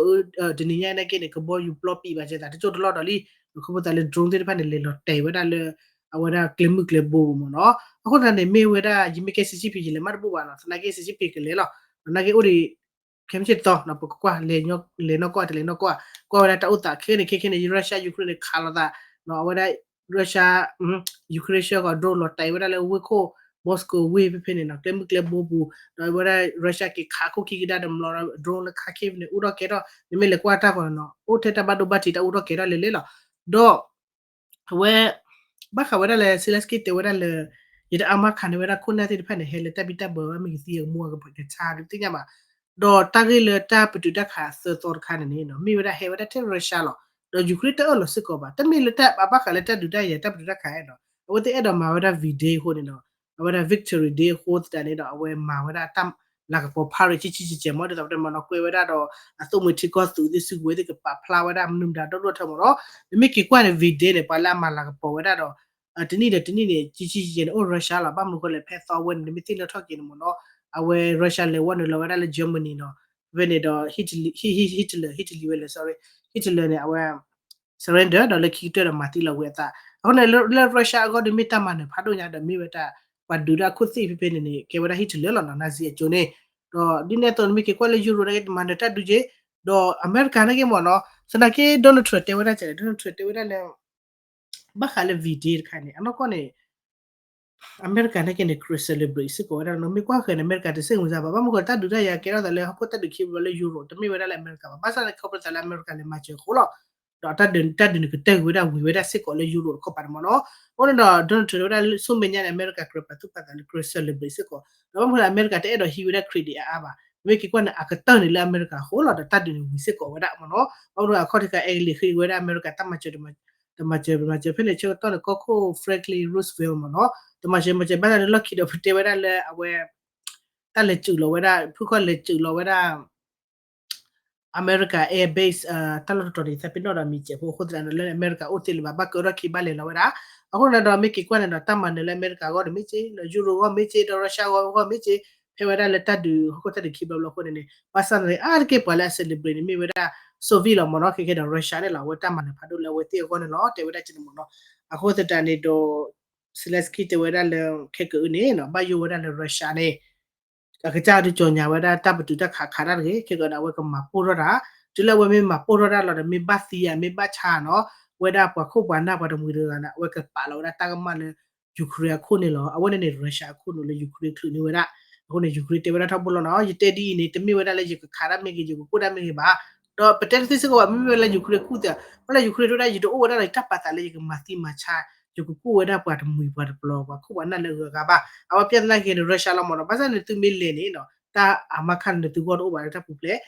တနံၤညါနာ်က့န့ၣ် ကဘီယူၤပျီပံာ်ဘၣ်စဲသး တကၠိၢ်တလီၢ်ဒီးလံ, ခီဖျိသးလၢ drone သ့ၣ်တဖၣ်န့ၣ် လဲၤလီၤတဲာ်ဝဲဒၣ်လၢ အဝဲဒၣ်ကျဲမုၢ်ကျဲဘိပူၤမးနီၤ, အဃိသတးန့ၣ် မ့ၢ်ဝဲဒၣ် ယမ့ၢ်ကဲ Xi Jinping ယလဲၤမးတဘူၣ်ဘၣ်နီၤ, သနာ်က့ Xi Jinping ကလဲၤလီၤ, နာ်က့အိၣ်ဒံး ခဲမုၢ်ဆ့ၣ်တသီ ပကကွၢ် လဲၤနီၢ်ကီၢ်တလဲၤနီၢ်ကီၢ်, ကွၢ်ဝဲဒၣ်တၢ်အိၣ်သးခဲန့ၣ် ခဲခဲန့ၣ် Russia Ukraine န့ၣ် ခးလိာ်သး, အဝဲဒၣ် Russia Ukraine ဆှၢဃီၤ drone လီၤတဲာ်ဝဲဒၣ်လၢဝ့ၢ်ခိၣ် Moscow ဝ့ၢ်ဖဲဖဲန့ၣ်နီၤ, ကျဲမုၢ်ကျဲဘိပူၤ, ဒီးအဝဲဒၣ် Russia က့ၤခးခိၣ်ခံကဒါဒီးမျိာ်ဒီး drone လၢခါခဲဖဲန့ၣ် အိၣ်ထီၣ်ကဲထီၣ်, နမ့ၢ်လဲၤကွၢ်တၢ်ဃီနီၤ အိၣ်ထဲတၢ်ဘၣ်ဒိဘၣ်ထံးတၢ်အိၣ်ထီၣ်ကဲထီၣ်လဲၤလဲၤလီၤ, ဒီး အဝဲ ဘၣ်ဃးဝဲဒၣ်လၢ Zelensky တဲဝဲဒၣ်လၢ ယတအါမးခးန့ၢ်ဝဲဒၣ်ခိၣ်နၢ်သ့ၣ်တဖၣ်န့ၣ် ဟဲလၢတၢ်ဘံၣ်တၢ်ဘၢဝဲမ့ၢ်ကသံအကမူအကဆါဒုးသ့ၣ်ညါဘၣ်, ဒီးတၢ်ဂ့ၢ်လၢတၢ်ပတုာ်တၢ်ခးသၢသီတခါန့ၣ်န့ၣ် မ့ၢ်ဝဲဒၣ်ဟဲဝဲဒၣ်ထဲ Russia လီၤ, ဒီး Ukraine တအၢၣ်လီၤစ့ၢ်ကီးဘၣ်, တမ့ၢ်လၢတၢ်ဘၣ်ဃးလၢတၢ်ဒုးတၢ်ယၤ တၢ်ပတုာ်တၢ်ခးအဲၣ်နီၤ, အဝဲသ့ၣ်အဲၣ်ဒိးမၤဝဲဒၣ် V-Day အဃိန့ၣ်ဒီး အဝဲဒၣ် Victory Day အဃိသတးန့ၣ်ဒီး အဝဲမၤဝဲဒၣ်တၢ်လၤကပီၤ parade ဆံးဆံးကဲးကဲးမး ဒ်သိးပတဲမးနီၤ ကွဲဝဲဒၣ်ဒီး အသိၣ်မှံထံကီၢ်သုးသ့ၣ်စုကဝဲၤသ့ၣ်ကပာ်ဖျါဝဲဒၣ်မနုၤမတၤဒီဒိၣ်ထီၣ်မးနီၤ, နမ့ၢ်က့ၤကွၢ်န့ၣ် V-Day န့ၣ် ပှၤလၢအမၤလၤကပီၤဝဲဒၣ်ဒီး တနံၣ်ဒီးတနံၣ်န့ၣ် ဆံးဆံးကဲးကဲးန့ၣ် အိၣ် Russia လီၤ, ဘၣ်မနုၤဃိလဲၣ် ဖဲသီဝဲန့ၣ် နမ့ၢ်သ့ၣ်နီၣ်ထီၣ်က့ၤန့ၣ်မးနီၤ, အဝဲ Russia လဲၤဝဲနုာ်လီၤဝဲဒၣ်လၢ Germany နီၤ, ဖဲန့ၣ်ဒီး Hitler Hitler Hitler ဝဲလဲၣ် sorry Hitler န့ၣ် အဝဲ surrender ဒီးလၢခံကတၢၢ်ဒီးမၤသံလီၤဝံၤအသး, အဃိန့ၣ်လၢ လၢ Russia အဂီၢ်ဒီးမ့ၢ်တၢ်မၤနၢၤဖးဒိၣ်ညါဒီးမ့ၢ်ဝဲဒၣ် ပှၤဒုးဒၣ်ခိၣ်သ့ၣ်ဖဲဖဲန့ၣ်န့ၣ် ကဲဝဲဒၣ် Hitler လီၤနီၤ, Nazi အကၠိန့ၣ်, ဒီးဒ်န့ၣ်အသိးနမ့ၢ်က့ၤကွၢ်လၢ Europe နာ်က့ တမၤနၢၤတၢ်ဒုးက့ၤ, ဒီးအမဲရကၤနာ်က့မးနီၤ, သနာ်က့ Donald Trump တဲဝဲဒၣ်ကလဲၣ်, Donald Trump တဲဝဲဒၣ်လၢ ဘၣ်ဃးလၢ V-Day တခါန့ၣ် အနီၢ်ကီၢ်န့ၣ် အမဲရကၤနာ်က့န့ၣ် ကြို celebrate စ့ၢ်ကီးဝဲဒၣ်နီၤ, မ့ၢ်ကွၢ်ဃဲၤန့ၣ် အမဲရကၤတစ့ၣ်မုာ်စၢ်ဘၣ်, ဘၣ်မနုၤဃိ တၢ်ဒုးတၢ်ယၤကဲထီၣ်သးလၢဟီၣ်ခိၣ်တၢ်ဒုးခံဘျီလၢ Europe တမ့ၢ်ဝဲဒၣ်လၢအမဲရကၤဘၣ်, ဘၣ်ဆၣ်န့ၣ် ခီဖျိသးလၢအမဲရကၤလဲၤမၤစၢၤအဃိလီၤ, ဒီးတၢ်ဒုးန့ၣ် ကတၢၢ်ကွံာ်ဝဲဒၣ်ဝံၤဝဲဒၣ်စ့ၢ်ကီးလၢ Europe တခီပၤန့ၣ်မးနီၤ, အဃိန့ၣ်ဒီး Donald Trump တဲဝဲဒၣ်ဆူမဲာ်ညါန့ၣ် အမဲရကၤကြၢးပာ်သူၣ်ပာ်သးလၢ ကြို celebrate စ့ၢ်ကီး, ဒီးဘၣ်မနုၤဃိလဲၣ် အမဲရကၤတအဲၣ်ဒိးဟံးဝဲဒၣ် credit အါအါဘၣ်, မ့ၢ်က့ၤကွၢ်န့ၣ် အကတၢၢ်န့ၣ်လၢအမဲရကၤအဃိလီၤ, ဒီးတၢ်ဒုးန့ၣ်ဝံၤစ့ၢ်ကီးဝဲဒၣ်မးနီၤ, ဘၣ်မနုၤအခီၣ်ထံးခါ အဲကလံးဃ့ဝဲဒၣ်အမဲရကၤတၢ်မၤစၢၤ တမၤစၢၤ မၤစၢၤဖဲန့ၣ် ဆၢကတီၢ်န့ၣ် ကီၢ်ခိၣ် Franklin Roosevelt မးနီၤ, တမၤစၢၤ မၤစၢၤဘၣ်ဆၣ်န့ၣ် လီၢ်ခံဒီးပတဲဝဲဒၣ်လၢအဝဲ တၢ်လဲၤစုးလီၤဝဲဒၣ် ဖုခီၣ်လဲၤစုးလီၤဝဲဒၣ် အမဲရကၤ Air Base တၢ်လီၢ်တတီၤန့ၣ် သးပ့ၤနီၣ်ဒီးမံၤစဲးဖိအဃိသတးန့ၣ် လၢအမဲရကၤအိၣ်သ့လၢၤဘၣ် ဘၣ်ကဲထီၣ်ခံဘၣ်လဲၤလီၤဝဲဒၣ်, အဃိန့ၣ်ဒီးမ့ၢ်က့ၤကွၢ်န့ၣ်ဒီး တၢ်မၤနၢၤလၢအမဲရကၤအဂီၢ်န့ၣ်မ့ၢ်က့ ဒီး Europe အဂီၢ်မ့ၢ်က့ ဒီး Russia အဂီၢ်မ့ၢ်က့ ဖဲဝဲဒၣ်လၢတၢ်ဒုး ဟီၣ်ခိၣ်တၢ်ဒုးခံဘျီဘျီအဃိန့ၣ်န့ၣ် ဘၣ်ဆၣ်န့ၣ် အါတက့ၢ်ပှၤလၢအ celebrate န့ၣ် မ့ၢ်ဝဲဒၣ် Soviet လီၤမးနီၤ, ခဲကဲဒီး Russia န့ၣ်လီၤ အဝဲတၢ်မၤနၢၤဖးဒိၣ်လၢအဝဲသ့ၣ်အဂီၢ်န့ၣ်လီၤ တဲဝဲဒၣ်ကန့ၣ်မးနီၤ, အဃိသတးန့ၣ်ဒီး Zelensky တဲဝဲဒၣ်လၢ ခဲကအုန့ၣ် ဘၣ်ယိၣ်ဝဲဒၣ်လၢ Russia န့ၣ် အကစၢ်ဒုးကၠီၤညါဝဲဒၣ်တၢ်ပတုာ်တၢ်ခးခးတၢ်တဂ့ၤ, ခဲကဒီးအဝဲကမၤပိၢ်ထီၣ်တၢ်, တုၤလၢအဝဲမ့ၢ်မၤပိၢ်ထီၣ်တၢ်လီၤဒီး မ့ၢ်ဘၣ်သံဧါ မ့ၢ်ဘၣ်ဆါနီၤ, ဝဲဒၣ်ပှၤခိၣ်ပှၤနၢ်ပှၤတမှံၤတဂၤန့ၣ် အဝဲကပာ်လီၤဝဲဒၣ်တၢ်ကမၣ်လၢ Ukraine အခိၣ်န့ၣ်လီၤ. အဝဲန့ၣ်န့ၣ် Russia အခိၣ်န့ၣ်လၢ Ukraine ချုးန့ၢ်ဝဲဒၣ်, အဃိန့ၣ် Ukraine တဲဝဲဒၣ်ထီဘိလီၤနီၤ, ယတဲဒ်အံၤန့ၣ် တမ့ၢ်ဝဲဒၣ်လၢယကခးတၢ်မ့ၢ်ဂ့ၤ ယကကိၢ်တၢ်မ့ၢ်ဂ့ၤဘၣ်, ဒီးပတဲတသ့စ့ၢ်ကီးဘၣ် မ့မ့ၢ်ဝဲလၢ Ukraine ကူၣ်သး, ဝဲလၢ Ukraine တဲဝဲဒၣ် ယတအိၣ်ဝဲဒၣ်လၢယတၢ်ပာ်သးလၢယကမၤသံမၤဆါ, ယကကိၢ်ဝဲဒၣ်ပှၤတမှံၤပှၤတပျီၤ ပှၤခိၣ်ပှၤနၢ်လၢအဂၤဂၤဘၣ်. အဝဲပျၢ်သနာ်က့န့ၣ် Russia လီၤမးနီၤ, ဘၣ်ဆၣ်န့ၣ် သုမ့ၢ်လဲၤန့ၣ်နီၤ တၢ်အမါခါန့ၣ် သုဂီၢ်တအိၣ်ဘၣ်လၢတၢ်ပူၤဖျဲး,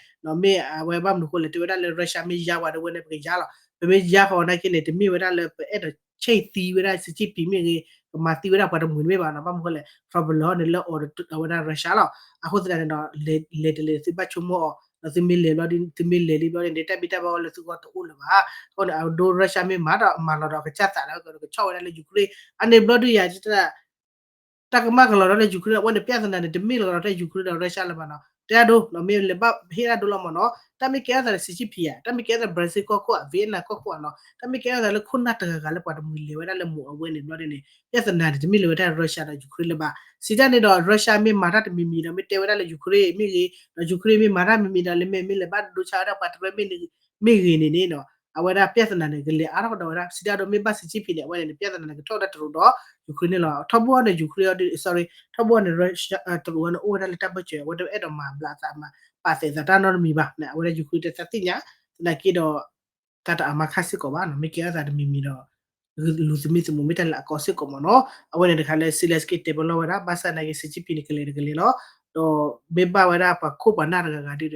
မ့ၢ်အဝဲဘၣ်မနုၤဃိလဲၣ် တဲဝဲဒၣ်လၢ Russia မ့ၢ်ယါဝဲဒီးဝဲန့ၣ် ပကယါလီၤ. ပမ့ၢ်ယါဃီနာ်က့န့ၣ် တမ့ၢ်ဝဲဒၣ်လၢပအဲၣ်ဒိးဆဲးသံဝဲဒၣ် Xi Jinping မ့ၢ်ဂ့ၤ, ကမၤသံဝဲဒၣ်ပှၤတမှံၤတမ့ၢ်ဘၣ်နီၤ, ဘၣ်မနုၤဃိလဲၣ် problem န့ၣ်လၢအီၤဒီးဝဲဒၣ် Russia လီၤ. အဃိသတးန့ၣ်ဒီး လဲၤတလဲၤသုဘၣ်ဆိကမိၣ်အီၤ ဒီးသုမ့ၢ်လဲၤဘျီဒ် သုမ့ၢ်လဲၤလံဘျီဒ်န့ၣ် တၢ်ဘံၣ်တၢ်ဘၢဝဲလၢသုဂီၢ်တအိၣ်လၢၤဘၣ်. အဃိန့ၣ် အဒိ Russia မ့ၢ်မၤဒီးမၤလီၤဒီးကစၢ်သးဒီးကဆီၣ်ဝဲဒၣ်လၢ Ukraine အန့ၣ်ဘျီဒ်ယၤ တၢ်ကမၣ်ကလီၤဒီးလၢ Ukraine အဝဲန့ၣ် ပြဿနာန့ၣ် တမ့ၢ်လီၤဒီးတၢ် Ukraine ဒီး Russia လၢၤဘၣ်နီၤ. တဲအဒိ မ့ၢ်လဲၤဘၣ်ဟ့ၣ်ဒၣ်ဒိလီၤမ့ၢ်နီၤ. တၢ်မ့ၢ်ကဲထီၣ်သးဒီး Xi Jinping ဧါ, တၢ်မ့ၢ်ကဲထီၣ်သး Brazil ကီၢ်ခိၣ်ဧါ, Vietnam ကီၢ်ခိၣ်ဧါနီၤ, တၢ်မ့ၢ်ကဲထီၣ်သးလၢခိၣ်နၢ်တဂၤဂၤလၢပှၤတမှံၤလဲၤဝဲဒၣ်လၢမိၢ်အဝဲန့ၣ်ဘျီဒ်န့ၣ် ပြဿနာန့ၣ် တမ့ၢ်လၢၤဝဲဒၣ် Russia ဒီး Ukraine လၢၤဘၣ်. စံးတၢ်န့ၣ်ဒီး Russia မ့ၢ်မၤတၢ်တမံၤမံၤဒီး မ့ၢ်တဲဝဲဒၣ်လၢ Ukraine မ့ၢ်ဂ့ၤ, ဒီး Ukraine မ့ၢ်မၤတၢ်တမံၤမံၤဒီး လၢမ့ၢ် မ့ၢ်လဲၤဘၣ်ဒိဆါဝဲဒၣ်ပှၤတရၢၣ် မ့ၢ်ဂ့ၤန့ၣ်နီၤ, အဝဲဒၣ်ပြဿနာန့ၣ် ကလဲၤအါထီၣ်ကဒီးဝဲဒၣ် စံးတၢ်ဒီး မ့ၢ်ဘၣ် Xi Jinping န့ၣ် အဝဲန့ၣ်န့ၣ် ပြဿနာန့ၣ် ကထီၣ်ဝဲဒၣ်တရူးဒီး Ukraine န့ၣ်လီၤ. ထီဘိန့ၣ် Ukraine, sorry, ထီဘိန့ၣ် Russia တရူးဝဲန့ၣ် အိၣ်ဝဲဒၣ်လၢတၢ်ဘၢၣ်စၢၤ အဝဲတအဲၣ်ဒိးမၤဘျးသးမၤ ပာ်သဲးသးတၢ်နီတမံၤဘၣ်န့ၣ် အဝဲဒၣ် Ukraine တသ့ၣ်ညါ, သနာ်က့ဒီး တၢ်တအါမးခါစ့ၢ်ကီးဘၣ်နီၤ, မ့ၢ်ကဲထီၣ်သးတမံၤမံၤဒီး လူၤသမံသမိးမ့ၢ်တၢ်လၢအကီစ့ၢ်ကီးမ့ၢ်နီၤ. အဝဲန့ၣ်တခါလၢ Zelenskyy တဲပလီၢ်ဝဲဒၣ် ဘၣ်ဆၣ်သနာ်က့ Xi Jinping န့ၣ် ကလဲၤတကလဲၤလီၤ. ဒီးမ့ၢ်ဘၣ်ဝဲဒၣ်ပှၤခိၣ်ပှၤနၢ်တဂၤဂၤဒီး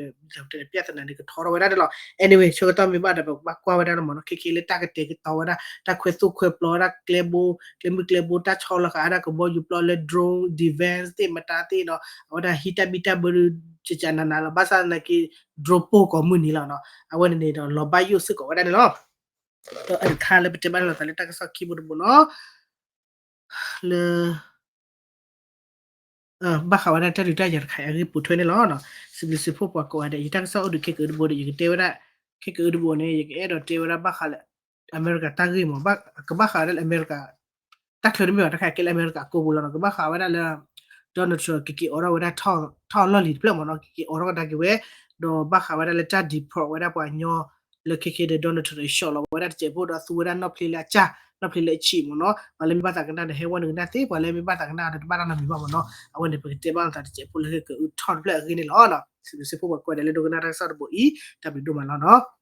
ပြဿနာန့ၣ် ကထီထီၣ်ဝဲဒၣ်န့ၣ်လီၤ. Anyway ဆၢကတီၢ်မ့ၢ်ဘၣ်ဒီး ပကဘၣ်ကွၢ်ဝဲဒၣ်လီၤမ့ၢ်နီၤ, ခဲခဲလၢတၢ်ကတဲာ်ကတီၤဝဲဒၣ် တၢ်ခွဲးသိၣ်ခွဲးပျီဝဲဒၣ်ကျဲဘိ, ကျဲမုၢ်ကျဲဘိ တၢ်ဆီလီၤဃာ်ဝဲဒၣ်ကဘီယူၤပျီလၢ drone defense သ့ၣ်မတၤသ့ၣ်နီၤ, အဝဲဒၣ်ဟံးတၢ်ဘံၣ်တၢ်ဘၢ ကကနနလီၤ, ဘၣ်ဆၣ်သနာ်က့ drone ပိၢ်ကိးမုၢ်နံၤလီၤနီၤ. အဝဲန့ၣ်န့ၣ်ဒီး လီၤဘၣ်ယိၣ်စ့ၢ်ကီးဝဲဒၣ်န့ၣ်လီၤ. ဒီးအတခါလၢပတဲဘၣ်န့ၣ်လီၤသးလၢတၢ်ကစီၣ်ခံဘိတဘိနီၤ, လၢ ဘၣ်ဃးဝဲဒၣ်တၢ်ဒုးတၢ်ယၤတခါအံၤအဂ့ၢ်ပိာ်ထွဲန့ၣ်လီၤ. စံးဘျုးစံးဖှိၣ်ပှၤကိးဂၤဒဲး, ယတၢ်ကစီၣ်အိၣ်ဒံးခဲကအုတဘိဒီး ယကတဲဝဲဒၣ်, ခဲကအုတဘိန့ၣ် ယကအဲၣ်ဒိးတဲဝဲဒၣ်ဘၣ်ဃးလၢ အမဲရကၤတၢ်ဂ့ၢ်မ့ၢ်, ကဘၣ်ဃးဝဲဒၣ်လၢအမဲရကၤ တၢ်ချၢတမ့ၢ်ဘၣ် တၢ်ခါကဲလၢအမဲရကၤအကိာ်ပူၤလီၤနီၤ, ကဘၣ်ဃးဝဲဒၣ်လၢ Donald Trump ကက့ၤအိးထီၣ်ဝဲဒၣ် ထီၣ်လီၢ်လံၤတဖျၢၣ်မ့ၢ်နီၤ, ကက့ၤအိးထီၣ်ကဒါက့ၤဝဲ, ဒီးဘၣ်ဃးဝဲဒၣ်လၢတၢ် deport ဝဲဒၣ်ပှၤကညီ လၢခဲခဲဒီး Donald Trump ဒီးဆီၣ်လီၤဝဲဒၣ်တစဲးဖိဒီးသူဝဲဒၣ်နီၣ်ဖျ့လၢအကၢ်, နီၣ်ဖျ့လၢအဆံးမ့ၢ်နီၤ, ပှၤလၢမ့ၢ်ဘၣ်သးကနၣ်ဒီးဟဲဝဲနုာ်ကနၣ်သ့, ပှၤလၢမ့ၢ်ဘၣ်သးကနၣ်ဒီးတဘၣ်တၢ်နီတမံၤဘၣ်မ့ၢ်နီၤ, အဝဲန့ၣ် ပကတဲဘၣ်လီၤသးတစဲးဖိလၢခဲကအုထီၣ်တဖျၢၣ်အဂ့ၢ်န့ၣ်လီၤ. စံးဘျုးစံးဖှိၣ်ပှၤကိးဂၤဒဲးလၢဒိကနၣ်တၢ်ကစီၣ်တဘိအံၤ, တၢ်ဘျုးဒိၣ်မးလီၤနီၤ.